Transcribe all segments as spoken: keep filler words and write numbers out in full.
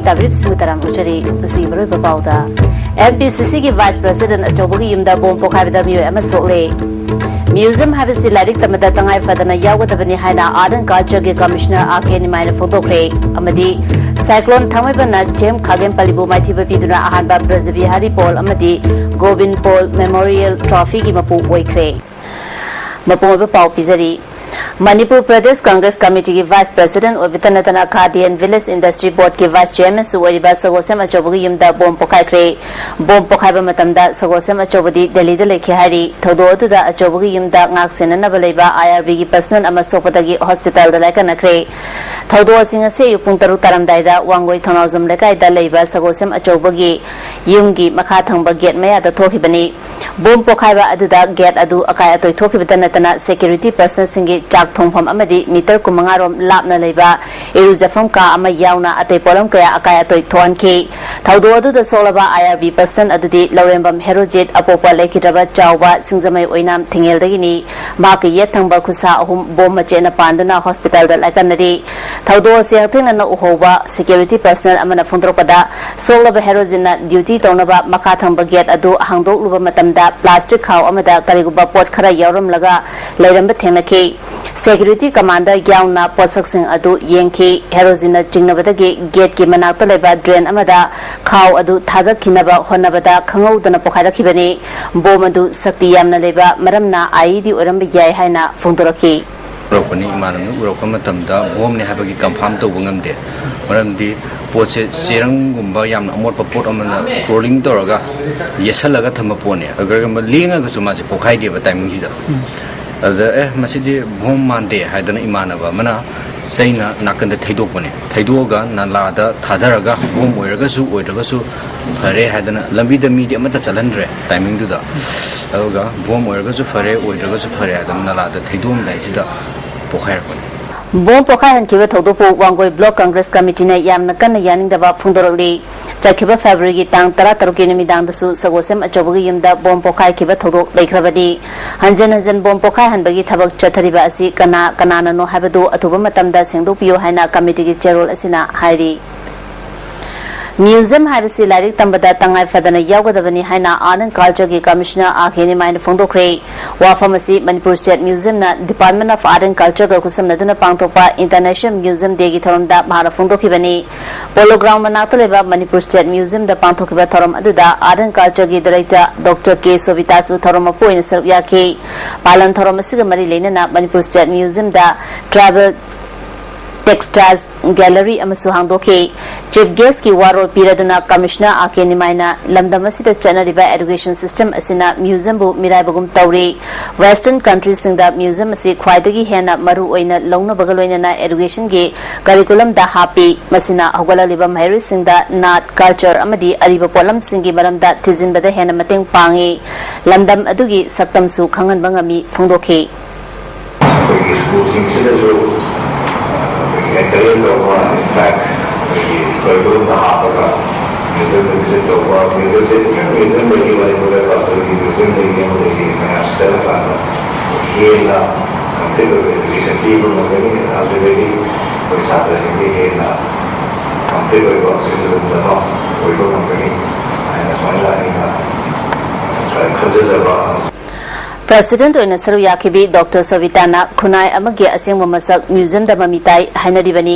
ꯇꯥꯕꯤꯔꯤꯕꯁꯤꯕꯨ ꯇꯔꯥꯝꯅ ꯑꯣꯛꯆꯔꯤ꯫ ꯃꯁꯤꯒꯤ ꯃꯔꯨꯑꯣꯏꯕ ꯄꯥꯎꯗ, ꯑꯦꯝ ꯄꯤ ꯁꯤ ꯁꯤꯒꯤ ꯚꯥꯏꯁ ꯄ꯭ꯔꯁꯤꯗꯦꯟꯠ ꯑꯆꯧꯕꯒꯤ ꯌꯨꯝꯗ ꯕꯣꯝ ꯄꯣꯈꯥꯏꯕꯗ ꯃꯤꯑꯣꯏ ꯑꯃ ꯁꯣꯛꯂꯦ꯫ ꯃ꯭ꯌꯨꯖꯤꯌꯝ ꯍꯥꯏꯕꯁꯤ ꯂꯥꯏꯔꯤꯛ ꯇꯝꯕꯗ ꯇꯉꯥꯏ ꯐꯗꯅ ꯌꯥꯎꯒꯗꯕꯅꯤ ꯍꯥꯏꯅ ꯑꯥꯔꯠ ꯑꯦꯟ ꯀꯜꯆꯔꯒꯤ ꯀꯃꯤꯁꯅꯔ ꯑꯥꯔ ꯀꯦ ꯅꯤꯃꯥꯏꯅ ꯐꯣꯡꯗꯣꯛꯈ꯭ꯔꯦ꯫ ꯑꯃꯗꯤ ꯁꯥꯏꯀ꯭ꯂꯣꯟ ꯊꯥꯡꯃꯩꯕꯟꯅ ꯖꯦꯝ ꯈꯥꯒꯦꯝꯄꯜꯂꯤꯕꯨ ꯃꯥꯏꯊꯤꯕ ꯄꯤꯗꯨꯅ ꯑꯍꯥꯟꯕ ꯕ꯭ꯔꯖꯕꯤꯍꯥꯔꯤ ꯄꯣꯜ ꯑꯃꯗꯤ ꯒꯣꯕꯤꯟ ꯄꯣꯜ ꯃꯦꯃꯣꯔꯤꯌꯦꯜ ꯇ꯭ꯔꯣꯐꯤꯒꯤ ꯃꯄꯨ ꯑꯣꯏꯈ꯭ꯔꯦ꯫ ꯃꯄꯨꯡ ꯑꯣꯏꯕ ꯄꯥꯎ ꯄꯤꯖꯔꯤ꯫ ꯃꯅꯤꯄꯨꯔ ꯄ꯭ꯔꯗꯦꯁ ꯀꯪꯒ꯭ꯔꯦꯁ ꯀꯃꯤꯇꯤꯒꯤ ꯚꯥꯏꯁ ꯄ꯭ꯔꯁꯤꯗꯦꯟꯠ ꯑꯣꯏꯕꯇ ꯅꯠꯇꯅ ꯈꯥꯗꯤ ꯑꯦꯟ ꯚꯤꯂꯦꯖ ꯏꯟꯗꯁꯇ꯭ꯔꯤ ꯕꯣꯔꯗꯀꯤ ꯚꯥꯏꯁ ꯆꯤꯌꯔꯃꯦꯟꯁꯨ ꯑꯣꯏꯔꯤꯕ ꯁꯒꯣꯜꯁꯦꯝ ꯑꯆꯧꯕꯒꯤ ꯌꯨꯝꯗ ꯕꯣꯝ ꯄꯣꯈꯥꯏꯈ꯭ꯔꯦ꯫ ꯕꯣꯝ ꯄꯣꯈꯥꯏꯕ ꯃꯇꯝꯗ ꯁꯒꯣꯜꯁꯦꯝ ꯑꯆꯧꯕꯗꯤ ꯗꯦꯜꯂꯤꯗ ꯂꯩꯈꯤ ꯍꯥꯏꯔꯤ꯫ ꯊꯧꯗꯣꯛ ꯑꯗꯨꯗ ꯑꯆꯧꯕꯒꯤ ꯌꯨꯝꯗ ꯉꯥꯛ ꯁꯦꯟꯅꯅꯕ ꯂꯩꯕ ꯑꯥꯏ ꯑꯥꯔ ꯕꯤꯒꯤ ꯄꯔꯁꯅꯦꯜ ꯑꯃ ꯁꯣꯛꯄꯗꯒꯤ ꯍꯣꯁꯄꯤꯇꯥꯜꯗ ꯂꯥꯏꯀꯠꯅꯈ꯭ꯔꯦ꯫ ꯊꯧꯗꯣꯛ ꯑꯁꯤ ꯉꯁꯤ ꯑꯌꯨꯛ ꯄꯨꯡ ꯇꯔꯨꯛ ꯇꯥꯔꯝꯗꯥꯏꯗ ꯋꯥꯡꯒꯣꯏ ꯊꯧꯅꯥꯎꯖꯝ ꯂꯩꯀꯥꯏꯗ ꯂꯩꯕ ꯁꯒꯣꯜꯁꯦꯝ ꯑꯆꯧꯕꯒꯤ ꯌꯨꯝꯒꯤ ꯃꯈꯥ ꯊꯪꯕ ꯒꯦꯠ ꯃꯌꯥꯗ ꯊꯣꯛꯈꯤꯕꯅꯤ꯫ ꯕꯣꯝ ꯄꯣꯈꯥꯏꯕ ꯑꯗꯨꯗ ꯒꯦꯠ ꯑꯗꯨ ꯑꯀꯥꯏ ꯑꯇꯣꯏ ꯊꯣꯛꯈꯤꯕꯇ ꯅꯠꯇꯅ ꯁꯦꯀ꯭ꯌꯨꯔꯤꯇꯤ ꯄꯔꯁꯅꯦꯜꯁꯤꯡꯒꯤ ꯆꯥꯛ ꯊꯣꯡꯐꯝ ꯑꯃꯗꯤ ꯃꯤꯇꯔ ꯀꯨꯟꯃꯉꯥ ꯔꯣꯝ ꯂꯥꯞꯅ ꯂꯩꯕ ꯏꯔꯨꯖꯐꯝ ꯀꯥ ꯑꯃ ꯌꯥꯎꯅ ꯑꯇꯩ ꯄꯣꯠꯂꯝ ꯀꯌꯥ ꯑꯀꯥꯏ ꯑꯇꯣꯏ ꯊꯣꯛꯍꯟꯈꯤ꯫ ꯊꯧꯗꯣꯛ ꯑꯗꯨꯗ ꯁꯣꯛꯂꯕ ꯑꯥꯏ ꯑꯥꯔ ꯕꯤ ꯄꯔꯁꯅꯦꯜ ꯑꯗꯨꯗꯤ ꯂꯧꯔꯦꯝꯕꯝ ꯍꯦꯔꯣꯖꯤꯠ, ꯑꯄꯣꯛꯄ ꯂꯩꯈꯤꯗ꯭ꯔꯕ ꯆꯥꯎꯕ, ꯁꯤꯡꯖꯃꯩ ꯑꯣꯏꯅꯥꯝ ꯊꯤꯡꯉꯦꯜꯗꯒꯤꯅꯤ꯫ ꯃꯍꯥꯛꯀꯤ ꯌꯦꯠ ꯊꯪꯕ ꯈꯨꯠꯁꯥ ꯑꯍꯨꯝ ꯕꯣꯝ ꯃꯆꯦꯠꯅ ꯄꯥꯟꯗꯨꯅ ꯍꯣꯁꯄꯤꯇꯥꯜꯗ ꯂꯥꯏꯀꯠꯅꯔꯤ꯫ ꯊꯧꯗꯣꯛ ꯑꯁꯤ ꯍꯛꯊꯦꯡꯅꯅ ꯎꯍꯧꯕ ꯁꯦꯀ꯭ꯌꯨꯔꯤꯇꯤ ꯄꯔꯁꯅꯦꯜ ꯑꯃꯅ ꯐꯣꯡꯗꯣꯔꯛꯄꯗ, ꯁꯣꯛꯂꯕ ꯍꯦꯔꯣꯖꯤꯠꯅ ꯗ꯭ꯌꯨꯇꯤ ꯇꯧꯅꯕ ꯃꯈꯥ ꯊꯪꯕ ꯒꯦꯠ ꯑꯗꯨ ꯍꯥꯡꯗꯣꯛꯂꯨꯕ ꯃꯇꯝꯗ ꯄ꯭ꯂꯥꯁꯇꯤꯛ ꯈꯥꯎ ꯑꯃꯗ ꯀꯔꯤꯒꯨꯝꯕ ꯄꯣꯠ ꯈꯔ ꯌꯥꯎꯔꯝꯂꯒ ꯂꯩꯔꯝꯕ ꯊꯦꯡꯅꯈꯤ꯫ ꯁꯦꯀ꯭ꯌꯨꯔꯤꯇꯤ ꯀꯃꯥꯟꯗꯔ ꯌꯥꯎꯅ ꯄꯣꯠꯁꯛꯁꯤꯡ ꯑꯗꯨ ꯌꯦꯡꯈꯤ꯫ ꯍꯦꯔꯣꯖꯤꯠꯅ ꯆꯤꯡꯅꯕꯗꯒꯤ ꯒꯦꯠꯀꯤ ꯃꯅꯥꯛꯇ ꯂꯩꯕ ꯗ꯭ꯔꯦꯟ ꯑꯃꯗ ꯈꯥꯎ ꯑꯗꯨ ꯊꯥꯗꯈꯤꯅꯕ ꯍꯣꯠꯅꯕꯗ ꯈꯪꯍꯧꯗꯅ ꯄꯣꯈꯥꯏꯔꯛꯈꯤꯕꯅꯤ꯫ ꯕꯣꯝ ꯑꯗꯨ ꯁꯛꯇꯤ ꯌꯥꯝꯅ ꯂꯩꯕ ꯃꯔꯝꯅ ꯑꯥꯏꯏꯗꯤ ꯑꯣꯏꯔꯝꯕ ꯌꯥꯏ ꯍꯥꯏꯅ ꯐꯣꯡꯗꯣꯔꯛꯈꯤ꯫ ꯎꯔꯛꯄꯅꯤ, ꯏꯃꯥꯟꯅꯕꯅ ꯎꯔꯛꯄ ꯃꯇꯝꯗ ꯕꯣꯝꯅꯤ ꯍꯥꯏꯕꯒꯤ ꯀꯟꯐꯥꯔꯝ ꯇꯧꯕ ꯉꯝꯗꯦ꯫ ꯃꯔꯝꯗꯤ ꯄꯣꯠꯁꯦ ꯆꯦꯔꯪꯒꯨꯝꯕ ꯌꯥꯝꯅ ꯑꯃꯣꯠꯄ ꯄꯣꯠ ꯑꯃꯅ ꯀ꯭ꯔꯣꯂꯤꯡ ꯇꯧꯔꯒ ꯌꯦꯠꯁꯜꯂꯒ ꯊꯝꯕ ꯄꯣꯠꯅꯦ꯫ ꯀꯔꯤꯒꯨꯝꯕ ꯂꯦꯡꯉꯒꯁꯨ ꯃꯥꯁꯦ ꯄꯣꯛꯈꯥꯏꯗꯦꯕ ꯇꯥꯏꯃꯤꯡꯁꯤꯗ꯫ ꯑꯗꯨꯗ, "ꯑꯦ, ꯃꯁꯤꯗꯤ ꯕꯣꯝ ꯃꯥꯟꯗꯦ" ꯍꯥꯏꯗꯅ ꯏꯃꯥꯟꯅꯕ ꯑꯃꯅ ꯆꯩꯅ ꯅꯥꯀꯟꯗ ꯊꯩꯗꯣꯛꯄꯅꯦ꯫ ꯊꯩꯗꯣꯛꯑꯒ ꯅꯂꯥꯗ ꯊꯥꯗꯔꯒ, ꯕꯣꯝ ꯑꯣꯏꯔꯒꯁꯨ ꯑꯣꯏꯗ꯭ꯔꯒꯁꯨ ꯐꯔꯦ ꯍꯥꯏꯗꯅ, ꯂꯝꯕꯤꯗ ꯃꯤꯗꯤ ꯑꯃꯠꯇ ꯆꯠꯍꯟꯗ꯭ꯔꯦ ꯇꯥꯏꯃꯤꯡꯗꯨꯗ꯫ ꯑꯗꯨꯒ ꯕꯣꯝ ꯑꯣꯏꯔꯒꯁꯨ ꯐꯔꯦ, ꯑꯣꯏꯗ꯭ꯔꯒꯁꯨ ꯐꯔꯦ ꯍꯥꯏꯗꯅ ꯅꯂꯥꯗ ꯊꯩꯗꯣꯛꯑꯝꯗꯥꯏꯁꯤꯗ ꯄꯣꯈꯥꯏꯔꯛꯄꯅꯤ꯫ ꯕꯣꯝ ꯄꯣꯈꯥꯏꯍꯟꯈꯤꯕ ꯊꯧꯗꯣꯛꯄꯨ ꯋꯥꯡꯒꯣꯏ ꯕ꯭ꯂꯣꯛ ꯀꯪꯒ꯭ꯔꯦꯁ ꯀꯃꯤꯇꯤꯅ ꯌꯥꯝꯅ ꯀꯟꯅ ꯌꯥꯅꯤꯡꯗꯕ ꯐꯣꯡꯗꯣꯔꯛꯂꯤ꯫ ꯆꯠꯈꯤꯕ ꯐꯦꯕ꯭ꯔꯨꯋꯥꯔꯤꯒꯤ ꯇꯥꯡ ꯇꯔꯥꯇꯔꯨꯛꯀꯤ ꯅꯨꯃꯤꯗꯥꯡꯗꯁꯨ ꯁꯒꯣꯜꯁꯦꯝ ꯑꯆꯧꯕꯒꯤ ꯌꯨꯝꯗ ꯕꯣꯝ ꯄꯣꯈꯥꯏꯈꯤꯕ ꯊꯧꯗꯣꯛ ꯂꯩꯈ꯭ꯔꯕꯅꯤ꯫ ꯍꯟꯖꯤꯟ ꯍꯟꯖꯤꯟ ꯕꯣꯝ ꯄꯣꯈꯥꯏꯍꯟꯕꯒꯤ ꯊꯕꯛ ꯆꯠꯊꯔꯤꯕ ꯑꯁꯤ ꯀꯅꯥ ꯀꯅꯥꯅꯅꯣ ꯍꯥꯏꯕꯗꯨ ꯑꯊꯨꯕ ꯃꯇꯝꯗ ꯁꯦꯡꯗꯣꯛꯄꯤꯌꯨ ꯍꯥꯏꯅ ꯀꯃꯤꯇꯤꯒꯤ ꯆꯦꯔꯣꯜ ꯑꯁꯤꯅ ꯍꯥꯏꯔꯤ꯫ ꯃ꯭ꯌꯨꯖꯤꯌꯝ ꯍꯥꯏꯕꯁꯤ ꯂꯥꯏꯔꯤꯛ ꯇꯝꯕꯗ ꯇꯉꯥꯏ ꯐꯗꯅ ꯌꯥꯎꯒꯗꯕꯅꯤ ꯍꯥꯏꯅ Art and Culture ꯒꯤ Commissioner R K ꯅꯤꯃꯥꯏꯅ ꯐꯣꯡꯗꯣꯛꯈ꯭ꯔꯦ꯫ ꯋꯥꯐꯝ ꯑꯁꯤ ꯃꯅꯤꯄꯨꯔ State Museum ꯅ Department of Art and Culture ꯒ ꯈꯨꯠꯁꯝꯅꯗꯨꯅ ꯄꯥꯡꯊꯣꯛꯄ International Museum Day ꯒꯤ ꯊꯧꯔꯝꯗ ꯃꯍꯥꯛꯅ ꯐꯣꯡꯗꯣꯛꯈꯤꯕꯅꯤ꯫ Polo Ground ꯃꯅꯥꯛꯇ ꯂꯩꯕ ꯃꯅꯤꯄꯨꯔ State Museum ꯗ ꯄꯥꯡꯊꯣꯛꯈꯤꯕ ꯊꯧꯔꯝ ꯑꯗꯨꯗ Art and Culture ꯒꯤ Director Doctor K ꯁꯣꯕꯤꯇꯥꯁꯨ ꯊꯧꯔꯝ ꯃꯄꯨ ꯑꯣꯏꯅ ꯁꯔꯨꯛ ꯌꯥꯈꯤ꯫ ꯄꯥꯂꯟ ꯊꯧꯔꯝ ꯑꯁꯤꯒ ꯃꯔꯤ ꯂꯩꯅꯅ ꯃꯅꯤꯄꯨꯔ State Museum ꯗ Tribal Textiles Gallery ꯑꯃꯁꯨ ꯍꯥꯡꯗꯣꯛꯈꯤ꯫ Chief Guest ꯀꯤ ꯋꯥꯔꯣꯜ ꯄꯤꯔꯗꯨꯅ Commissioner R K ꯅꯤꯃꯥꯏꯅ ꯂꯝꯗꯝ ꯑꯁꯤꯗ ꯆꯠꯅꯔꯤꯕ education system ꯑꯁꯤꯅ museum ꯕꯨ ꯃꯤꯔꯥꯏꯕꯒꯨꯝ ꯇꯧꯔꯤ꯫ Western country ꯁꯤꯡꯗ museum ꯑꯁꯤ ꯈ꯭ꯋꯥꯏꯗꯒꯤ ꯍꯦꯟꯅ ꯃꯔꯨ ꯑꯣꯏꯅ ꯂꯧꯅꯕꯒ ꯂꯣꯏꯅꯅ education ꯒꯤ curriculum ꯗ ꯍꯥꯞꯄꯤ꯫ ꯃꯁꯤꯅ ꯍꯧꯒꯠꯂꯛꯂꯤꯕ ꯃꯍꯩꯔꯣꯏꯁꯤꯡꯗ ꯅꯥꯠ, culture ꯑꯃꯗꯤ ꯑꯔꯤꯕ ꯄꯣꯠꯂꯝꯁꯤꯡꯒꯤ ꯃꯔꯝꯗ ꯊꯤꯖꯤꯟꯕꯗ ꯍꯦꯟꯅ ꯃꯇꯦꯡ ꯄꯥꯡꯉꯤ꯫ ꯂꯝꯗꯝ ꯑꯗꯨꯒꯤ ꯁꯛꯇꯝꯁꯨ ꯈꯪꯍꯟꯕ ꯉꯝꯃꯤ ꯐꯣꯡꯗꯣꯛꯈꯤ꯫ ꯑꯩꯈꯣꯏꯒꯤ ꯁ꯭ꯀꯨꯜꯁꯤꯡꯁꯤꯗꯁꯨ ꯑꯩꯈꯣꯏꯒꯤ encourage ꯇꯧꯕ, in fact ꯑꯩꯈꯣꯏꯒꯤ curriculum ꯗ ꯍꯥꯞꯄꯒ museum ꯗ visit ꯇꯧꯕ, museum ꯗ, museum ꯗꯒꯤ ꯃꯅꯤꯄꯨꯔꯗ ꯑꯩꯈꯣꯏꯒꯤ museum ꯗꯒꯤ ꯑꯃꯗꯒꯤ ꯃꯌꯥꯝ ꯆꯠꯂꯀꯥꯟꯗ ꯍꯦꯟꯅ complete ꯑꯣꯏꯕ education ꯄꯤꯕ ꯉꯝꯒꯅꯤ꯫ ꯑꯗꯨꯗꯒꯤ ꯑꯩꯈꯣꯏ ꯁꯥꯇ꯭ꯔꯁꯤꯡꯗꯤ ꯍꯦꯟꯅ complete ꯑꯣꯏꯕ citizens ꯑꯃ ꯑꯣꯏꯕ ꯉꯝꯒꯅꯤ ꯍꯥꯏꯅ ꯁꯨꯃꯥꯏꯅ ꯑꯩꯅ ꯈꯟꯖꯖꯕ꯫ President ꯑꯣꯏꯅ ꯁꯔꯨꯛ ꯌꯥꯈꯤꯕꯤ Doctor ꯁꯣꯕꯤꯇꯥꯅ ꯈꯨꯟꯅꯥꯏ ꯑꯃꯒꯤ ꯑꯁꯦꯡꯕ ꯃꯁꯛ museum ꯗ ꯃꯃꯤ ꯇꯥꯏ ꯍꯥꯏꯅꯔꯤꯕꯅꯤ꯫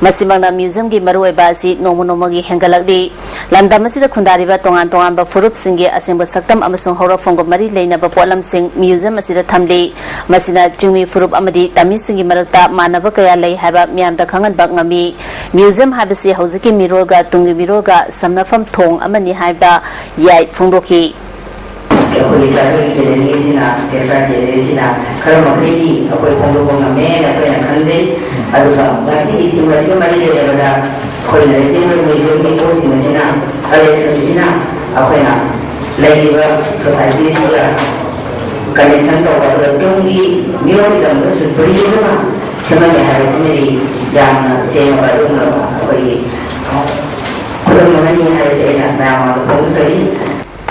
ꯃꯁꯤꯃꯛꯅ museum ꯒꯤ ꯃꯔꯨꯑꯣꯏꯕ ꯑꯁꯤ ꯅꯣꯡꯃ ꯅꯣꯡꯃꯒꯤ ꯍꯦꯟꯒꯠꯂꯛꯂꯤ꯫ ꯂꯝꯗꯝ ꯑꯁꯤꯗ ꯈꯨꯟꯗꯥꯔꯤꯕ ꯇꯣꯉꯥꯟ ꯇꯣꯉꯥꯟꯕ ꯐꯨꯔꯨꯞꯁꯤꯡꯒꯤ ꯑꯁꯦꯡꯕ ꯁꯛꯇꯝ ꯑꯃꯁꯨꯡ ꯍꯧꯔꯛꯐꯝꯒ ꯃꯔꯤ ꯂꯩꯅꯕ ꯄꯣꯠꯂꯝꯁꯤꯡ museum ꯑꯁꯤꯗ ꯊꯝꯂꯤ꯫ ꯃꯁꯤꯅ ꯆꯤꯡꯃꯤ ꯐꯨꯔꯨꯞ ꯑꯃꯗꯤ ꯇꯝꯃꯤꯁꯤꯡꯒꯤ ꯃꯔꯛꯇ ꯃꯥꯟꯅꯕ ꯀꯌꯥ ꯂꯩ ꯍꯥꯏꯕ ꯃꯤꯌꯥꯝꯗ ꯈꯪꯍꯟꯕ ꯉꯝꯃꯤ꯫ Museum ꯍꯥꯏꯕꯁꯤ ꯍꯧꯖꯤꯛꯀꯤ ꯃꯤꯔꯣꯜꯒ ꯇꯨꯡꯒꯤ ꯃꯤꯔꯣꯜꯒ ꯁꯝꯅꯐꯝ ꯊꯣꯡ ꯑꯃꯅꯤ ꯍꯥꯏꯕ ꯌꯥꯏ ꯐꯣꯡꯗꯣꯛꯈꯤ꯫ ꯑꯩꯈꯣꯏꯒꯤ tribal gallery ꯑꯁꯤꯅ, textile gallery ꯑꯁꯤꯅ ꯈꯔ ꯃꯈꯩꯗꯤ ꯑꯩꯈꯣꯏ ꯐꯣꯡꯗꯣꯛꯄ ꯉꯝꯃꯦ ꯍꯥꯏꯅ ꯑꯩꯈꯣꯏꯅ ꯈꯟꯖꯩ꯫ ꯑꯗꯨꯒ ꯉꯁꯤꯒꯤ theme ꯑꯁꯤꯒ ꯃꯔꯤ ꯂꯩꯅꯕꯗ ꯑꯩꯈꯣꯏ ꯂꯩꯔꯤꯕ museum ꯒꯤ ꯄꯣꯠꯁꯤꯡ ꯑꯁꯤꯅ, collection ꯑꯁꯤꯅ ꯑꯩꯈꯣꯏꯅ ꯂꯩꯔꯤꯕ society ꯑꯁꯤꯒ connection ꯇꯧꯕ, ꯑꯗꯨꯒ ꯇꯨꯡꯒꯤ ꯃꯤꯔꯣꯜꯒꯤꯗꯃꯛꯇꯁꯨ bridge ꯑꯃ ꯁꯦꯝꯍꯟꯒꯦ ꯍꯥꯏꯕꯁꯤꯃꯗꯤ ꯌꯥꯝꯅ ꯁꯦꯡꯂꯕ ꯑꯗꯨꯒꯨꯝꯂꯕ ꯑꯩꯈꯣꯏꯒꯤ ꯈꯨꯗꯝ ꯑꯃꯅꯤ ꯍꯥꯏꯕꯁꯤ ꯑꯩꯅ ꯃꯌꯥꯝ ꯃꯃꯥꯡꯗ ꯐꯣꯡꯗꯣꯛꯆꯔꯤ꯫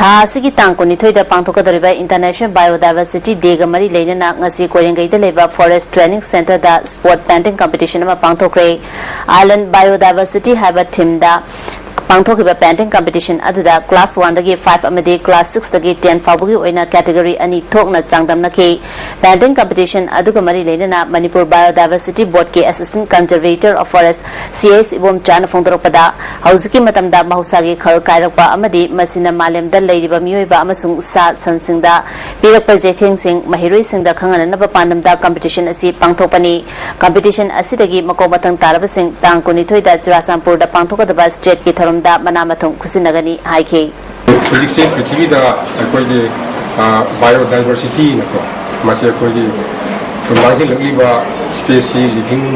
ꯊꯥ ꯑꯁꯤꯒꯤ ꯇꯥꯡ ꯀꯨꯟꯅꯤꯊꯣꯏꯗ ꯄꯥꯡꯊꯣꯛꯀꯗꯧꯔꯤꯕ International Biodiversity Day ꯒ ꯃꯔꯤ ꯂꯩꯅꯅ ꯉꯁꯤ ꯀꯣꯏꯔꯦꯡꯒꯩꯗ ꯂꯩꯕ Forest Training Center ꯗ spot painting competition ꯑꯃ ꯄꯥꯡꯊꯣꯛꯈ꯭ꯔꯦ꯫ Island Biodiversity ꯍꯥꯏꯕ theme ꯗ ꯄꯥꯡꯊꯣꯛꯈꯤꯕ painting competition ꯑꯗꯨꯗ class one ꯗꯒꯤ five ꯑꯃꯗꯤ class six ꯇꯒꯤ ten ꯐꯥꯎꯕꯒꯤ ꯑꯣꯏꯅ category ꯑꯅꯤ ꯊꯣꯛꯅ ꯆꯥꯡꯗꯝꯅꯈꯤ꯫ Painting competition ꯑꯗꯨꯒ ꯃꯔꯤ ꯂꯩꯅꯅ Manipur Biodiversity Board ꯀꯤ Assistant Conservator of Forest, C S ꯏꯕꯣꯝꯆꯥꯅ ꯐꯣꯡꯗꯣꯔꯛꯄꯗ, ꯍꯧꯖꯤꯛꯀꯤ ꯃꯇꯝꯗ ꯃꯍꯧꯁꯥꯒꯤ ꯈꯜ ꯀꯥꯏꯔꯛꯄ ꯑꯃꯗꯤ ꯃꯁꯤꯅ ꯃꯥꯂꯦꯝꯗ ꯂꯩꯔꯤꯕ ꯃꯤꯑꯣꯏꯕ ꯑꯃꯁꯨꯡ ꯁꯥ ꯁꯟꯁꯤꯡꯗ ꯄꯤꯔꯛꯄ ꯆꯩꯊꯦꯡꯁꯤꯡ ꯃꯍꯩꯔꯣꯏꯁꯤꯡꯗ ꯈꯪꯍꯟꯅꯅꯕ ꯄꯥꯟꯗꯝꯗ competition ꯑꯁꯤ ꯄꯥꯡꯊꯣꯛꯄꯅꯤ꯫ Competition ꯑꯁꯤꯗꯒꯤ ꯃꯀꯣꯛ ꯃꯊꯪ ꯇꯥꯔꯕꯁꯤꯡ ꯇꯥꯡ ꯀꯨꯟꯅꯤꯊꯣꯏꯗ ꯆꯨꯔꯥꯆꯥꯟꯄꯨꯔꯗ ꯄꯥꯡꯊꯣꯛꯀꯗꯕ state ꯀꯤ ꯊꯧꯔꯝꯗ ꯃꯅꯥ ꯃꯊꯨꯝ ꯈꯨꯠꯁꯤꯟꯅꯒꯅꯤ ꯍꯥꯏꯈꯤ꯫ ꯍꯧꯖꯤꯛꯁꯦ ꯄ꯭ꯔꯤꯊꯤꯕꯤꯗ ꯑꯩꯈꯣꯏꯒꯤ, ꯑ, biodiversity ꯅꯀꯣ, ꯃꯁꯤ ꯑꯩꯈꯣꯏꯒꯤ ꯃꯥꯡꯁꯤꯜꯂꯛꯂꯤꯕ space ꯁꯤ, living,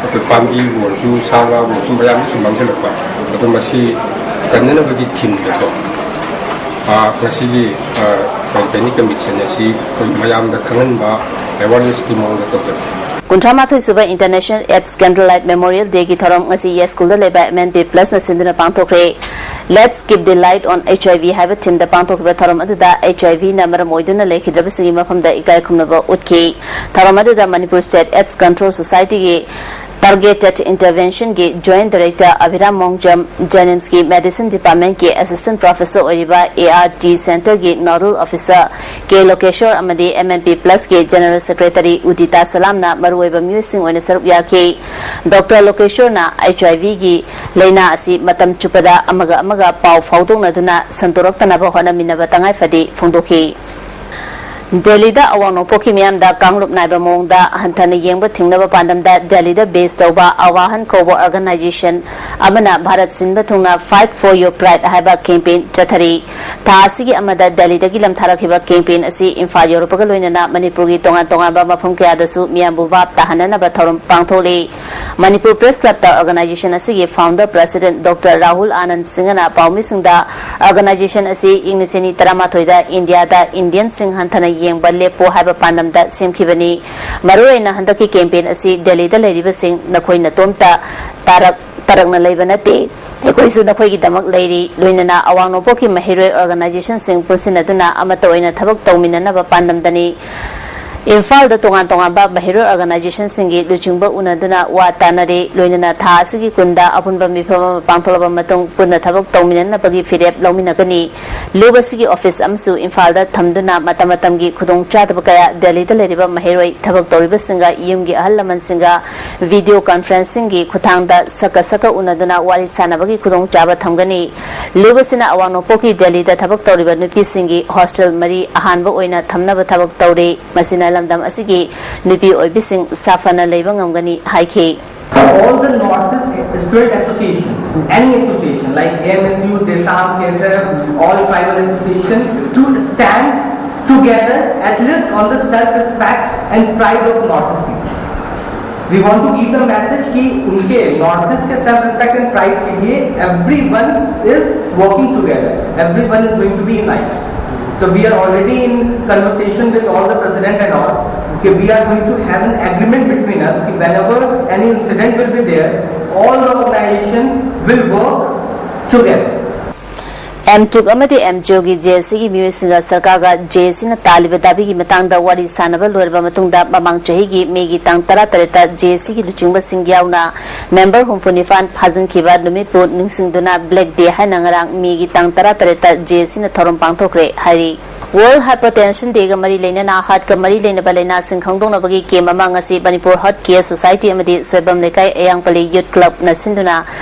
ꯑꯩꯈꯣꯏ ꯄꯥꯝꯕꯤꯕꯨ ꯑꯣꯏꯔꯁꯨ, ꯁꯥ ꯉꯥꯕꯨ ꯑꯣꯏꯔꯁꯨ, ꯃꯌꯥꯝ ꯑꯃꯁꯨ ꯃꯥꯡꯁꯤꯜꯂꯛꯄ꯫ ꯑꯗꯣ ꯃꯁꯤ ꯀꯟꯅꯅꯕꯒꯤ theme ꯗꯀꯣ, ꯑ, ꯉꯁꯤꯒꯤ, ꯑ, painting competition ꯑꯁꯤ ꯑꯩꯈꯣꯏ ꯃꯌꯥꯝꯗ ꯈꯪꯍꯟꯕ, awareness ꯀꯤ ꯃꯑꯣꯡꯗ ꯇꯧꯖꯕꯅꯤ꯫ ꯀꯨꯟꯊ꯭ꯔꯥ ꯃꯥꯊꯣꯏ ꯁꯨꯕ International AIDS Candlelight Memorial Day ꯒꯤ ꯊꯧꯔꯝ ꯉꯁꯤ ꯌꯥꯏꯁ꯭ꯀꯨꯜꯗ ꯂꯩꯕ M N P Plus ꯅ ꯁꯤꯟꯗꯨꯅ ꯄꯥꯡꯊꯣꯛꯈ꯭ꯔꯦ꯫ Let's Keep the Light on H I V ꯍꯥꯏꯕ theme ꯗ ꯄꯥꯡꯊꯣꯛꯈꯤꯕ ꯊꯧꯔꯝ ꯑꯗꯨꯗ H I V ꯅ ꯃꯔꯝ ꯑꯣꯏꯗꯨꯅ ꯂꯩꯈꯤꯗ꯭ꯔꯕꯁꯤꯡꯒꯤ ꯃꯐꯝꯗ ꯏꯀꯥꯏ ꯈꯨꯝꯅꯕ ꯎꯠꯈꯤ꯫ ꯊꯧꯔꯝ ꯑꯗꯨꯗ Manipur State AIDS Control Society ꯒꯤ Targeted Intervention ꯒꯤ Joint Director ꯑꯚꯤꯔꯥꯝ ꯃꯣꯡꯖꯝ, JNIMS ꯀꯤ Medicine Department ꯀꯤ Assistant Professor ꯑꯣꯏꯔꯤꯕ A R T Center ꯒꯤ Nodal Officer ꯀꯦ ꯂꯣꯀꯦꯁꯣꯔ ꯑꯃꯗꯤ M N P Plus ꯀꯤ General Secretary ꯎꯗꯤꯇꯥ ꯁꯂꯥꯝꯅ ꯃꯔꯨꯑꯣꯏꯕ ꯃꯤꯑꯣꯏꯁꯤꯡ ꯑꯣꯏꯅ ꯁꯔꯨꯛ ꯌꯥꯈꯤ꯫ ꯗꯣꯛꯇꯔ ꯂꯣꯀꯦꯁꯣꯔꯅ H I V ꯒꯤ ꯂꯥꯏꯅꯥ ꯑꯁꯤ ꯃꯇꯝ ꯆꯨꯞꯄꯗ ꯑꯃꯒ ꯑꯃꯒ ꯄꯥꯎ ꯐꯥꯎꯗꯣꯛꯅꯗꯨꯅ ꯁꯟꯗꯣꯔꯛꯇꯅꯕ ꯍꯣꯠꯅꯃꯤꯟꯅꯕ ꯇꯉꯥꯏ ꯐꯗꯦ ꯐꯣꯡꯗꯣꯛꯈꯤ꯫ ꯗꯦꯜꯂꯤꯗ ꯑꯋꯥꯡ ꯅꯣꯡꯄꯣꯛꯀꯤ ꯃꯤꯌꯥꯝꯗ ꯀꯥꯡꯂꯨꯞ ꯅꯥꯏꯕ ꯃꯑꯣꯡꯗ ꯍꯟꯊꯅ ꯌꯦꯡꯕ ꯊꯤꯡꯅꯕ ꯄꯥꯟꯗꯝꯗ ꯗꯦꯜꯂꯤꯗ base ꯇꯧꯕ ꯑꯋꯥꯍꯟ ꯀꯧꯕ organization ꯑꯃꯅ ꯚꯥꯔꯠ ꯁꯤꯟꯕ ꯊꯨꯡꯅ Fight for Your Pride ꯍꯥꯏꯕ campaign ꯆꯠꯊꯔꯤ꯫ ꯊꯥ ꯑꯁꯤꯒꯤ ꯑꯃꯗ ꯗꯦꯜꯂꯤꯗꯒꯤ ꯂꯝꯊꯥꯔꯛꯈꯤꯕ campaign ꯑꯁꯤ ꯏꯝꯐꯥꯜ ꯌꯧꯔꯛꯄꯒ ꯂꯣꯏꯅꯅ ꯃꯅꯤꯄꯨꯔꯒꯤ ꯇꯣꯉꯥꯟ ꯇꯣꯉꯥꯟꯕ ꯃꯐꯝ ꯀꯌꯥꯗꯁꯨ ꯃꯤꯌꯥꯝꯕꯨ ꯚꯥꯞ ꯇꯥꯍꯟꯅꯅꯕ ꯊꯧꯔꯝ ꯄꯥꯡꯊꯣꯛꯂꯤ꯫ ꯃꯅꯤꯄꯨꯔ Press Club ꯇ organization ꯑꯁꯤꯒꯤ founder president doctor Rahul Anand ꯁꯤꯡꯍꯅ ꯄꯥꯎꯃꯤꯁꯤꯡꯗ organization ꯑꯁꯤ ꯏꯪ ꯂꯤꯁꯤꯡ ꯑꯅꯤ ꯇꯔꯥꯃꯥꯊꯣꯏꯗ ꯏꯟꯗꯤꯌꯥꯗ Indian ꯁꯤꯡ ꯍꯟꯊꯅ ꯌꯦꯡꯕ ꯂꯦꯞꯄꯣ ꯍꯥꯏꯕ ꯄꯥꯟꯗꯝꯗ ꯁꯦꯝꯈꯤꯕꯅꯤ꯫ ꯃꯔꯨꯑꯣꯏꯅ ꯍꯟꯗꯛꯀꯤ campaign ꯑꯁꯤ ꯗꯦꯜꯂꯤꯗ ꯂꯩꯔꯤꯕꯁꯤꯡ ꯅꯈꯣꯏ ꯅꯇꯣꯝꯇ ꯇꯥꯔꯛ ꯇꯔꯛꯅ ꯂꯩꯕ ꯅꯠꯇꯦ꯫ ꯑꯩꯈꯣꯏꯁꯨ ꯅꯈꯣꯏꯒꯤꯗꯃꯛ ꯂꯩꯔꯤ꯫ ꯂꯣꯏꯅꯅ ꯑꯋꯥꯡ ꯅꯣꯡꯄꯣꯛꯀꯤ ꯃꯍꯩꯔꯣꯏ organization ꯁꯤꯡ ꯄꯨꯟꯁꯤꯟꯅꯗꯨꯅ ꯑꯃꯠꯇ ꯑꯣꯏꯅ ꯊꯕꯛ ꯇꯧꯃꯤꯟꯅꯅꯕ ꯄꯥꯟꯗꯝꯗꯅꯤ꯫ ꯏꯝꯐꯥꯜꯗ ꯇꯣꯉꯥꯟ ꯇꯣꯉꯥꯟꯕ ꯃꯍꯩꯔꯣꯏ ꯑꯣꯔꯒꯅꯥꯏꯖꯦꯁꯟꯁꯤꯡꯒꯤ ꯂꯨꯆꯤꯡꯕ ꯎꯅꯗꯨꯅ ꯋꯥ ꯇꯥꯅꯔꯦ꯫ ꯂꯣꯏꯅꯅ ꯊꯥ ꯑꯁꯤꯒꯤ ꯀꯨꯟꯗ ꯑꯄꯨꯟꯕ ꯃꯤꯐꯝ ꯑꯃ ꯄꯥꯡꯊꯣꯛꯂꯕ ꯃꯇꯨꯡ ꯄꯨꯟꯅ ꯊꯕꯛ ꯇꯧꯃꯤꯟꯅꯅꯕꯒꯤ ꯐꯤꯔꯦꯞ ꯂꯧꯃꯤꯟꯅꯒꯅꯤ꯫ ꯂꯨꯞ ꯑꯁꯤꯒꯤ ꯑꯣꯐꯤꯁ ꯑꯃꯁꯨ ꯏꯝꯐꯥꯜꯗ ꯊꯝꯗꯨꯅ ꯃꯇꯝ ꯃꯇꯝꯒꯤ ꯈꯨꯗꯣꯡꯆꯥꯗꯕ ꯀꯌꯥ ꯗꯦꯜꯂꯤꯗ ꯂꯩꯔꯤꯕ ꯃꯍꯩꯔꯣꯏ, ꯊꯕꯛ ꯇꯧꯔꯤꯕꯁꯤꯡꯒ ꯌꯨꯝꯒꯤ ꯑꯍꯜ ꯂꯃꯟꯁꯤꯡꯒ ꯚꯤꯗꯤꯑꯣ ꯀꯟꯐꯔꯦꯟꯁꯤꯡꯒꯤ ꯈꯨꯠꯊꯥꯡꯗ ꯁꯛꯀ ꯁꯛꯀ ꯎꯅꯗꯨꯅ ꯋꯥꯔꯤ ꯁꯥꯅꯕꯒꯤ ꯈꯨꯗꯣꯡꯆꯥꯕ ꯊꯝꯒꯅꯤ꯫ ꯂꯨꯞ ꯑꯁꯤꯅ ꯑꯋꯥꯡ ꯅꯣꯡꯄꯣꯛꯀꯤ ꯗꯦꯜꯂꯤꯗ ꯊꯕꯛ ꯇꯧꯔꯤꯕ ꯅꯨꯄꯤꯁꯤꯡꯒꯤ ꯍꯣꯁꯇꯦꯜ ꯃꯔꯤ ꯑꯍꯥꯟꯕ ꯑꯣꯏꯅ ꯊꯝꯅꯕ ꯊꯕꯛ ꯇꯧꯔꯤ꯫ ꯃꯁꯤꯅ ꯂꯝꯗꯝ ꯑꯁꯤꯒꯤ ꯅꯨꯄꯤ ꯑꯣꯏꯕꯤꯁꯤꯡ ꯁꯥꯐꯅ ꯂꯩꯕ ꯉꯝꯒꯅꯤ ꯍꯥꯏꯈꯤ꯫ All the Northeast Student Association, any association like A M S U, DESAM, K S F, all tribal association to stand together at least on the self-respect and pride of Northeast people. We want to give the message कि उनके Northeast के self-respect and pride के लिए everyone is working together, everyone is going to be unite. So we are already in conversation with all the president and all. Okay, we are going to have an agreement between us कि whenever any incident will be there, all the organization will work together. M ꯇꯨꯛ ꯑꯃꯗꯤ M G ꯑꯣꯒꯤ J A ꯁꯤꯒꯤ ꯃꯤꯑꯣꯏꯁꯤꯡꯒ ꯁꯔꯀꯥꯔꯒ J ꯑꯦ ꯁꯤꯅ ꯇꯥꯜꯂꯤꯕ ꯗꯥꯕꯤꯒꯤ ꯃꯇꯥꯡꯗ ꯋꯥꯔꯤ ꯁꯥꯅꯕ ꯂꯣꯏꯔꯕ ꯃꯇꯨꯡꯗ ꯃꯃꯥꯡ ꯆꯍꯤꯒꯤ ꯃꯦꯒꯤ ꯇꯥꯡ ꯇꯔꯥ ꯇꯔꯦꯠꯇ ꯖꯦ ꯑꯦ ꯁꯤꯒꯤ ꯂꯨꯆꯤꯡꯕꯁꯤꯡ ꯌꯥꯎꯅ ꯃꯦꯝꯕꯔ ꯍꯨꯝꯐꯨ ꯅꯤꯄꯥꯟ ꯐꯥꯖꯤꯟꯈꯤꯕ ꯅꯨꯃꯤꯠꯄꯨ ꯅꯤꯡꯁꯤꯡꯗꯨꯅ ꯕ꯭ꯂꯦꯛ ꯗꯦ ꯍꯥꯏꯅ ꯉꯔꯥꯡ ꯃꯦꯒꯤ ꯇꯥꯡ ꯇꯔꯥ ꯇꯔꯦꯠꯇ ꯖꯦ ꯑꯦ ꯁꯤꯅ ꯊꯧꯔꯝ ꯄꯥꯡꯊꯣꯛꯈ꯭ꯔꯦ ꯍꯥꯏꯔꯤ꯫ ꯋꯥꯔꯜꯗ ꯍꯥꯏꯄꯔꯇꯦꯟꯁꯟ ꯗꯦꯒ ꯃꯔꯤ ꯂꯩꯅꯅ ꯍꯥꯔꯠꯀ ꯃꯔꯤ ꯂꯩꯅꯕ ꯂꯥꯏꯅꯥꯁꯤꯡ ꯈꯪꯗꯣꯛꯅꯕꯒꯤ ꯀꯦꯝ ꯑꯃ ꯉꯁꯤ ꯃꯅꯤꯄꯨꯔ ꯍꯥꯔꯠ ꯀꯦꯌꯔ ꯁꯣꯁꯥꯏꯇꯤ ꯑꯃꯗꯤ ꯁꯣꯏꯕꯝ ꯂꯩꯀꯥꯏ ꯑꯌꯥꯡꯄꯜꯂꯤ ꯌꯨꯠ ꯀ꯭ꯂꯕꯅ ꯁꯤꯟꯗꯨꯅ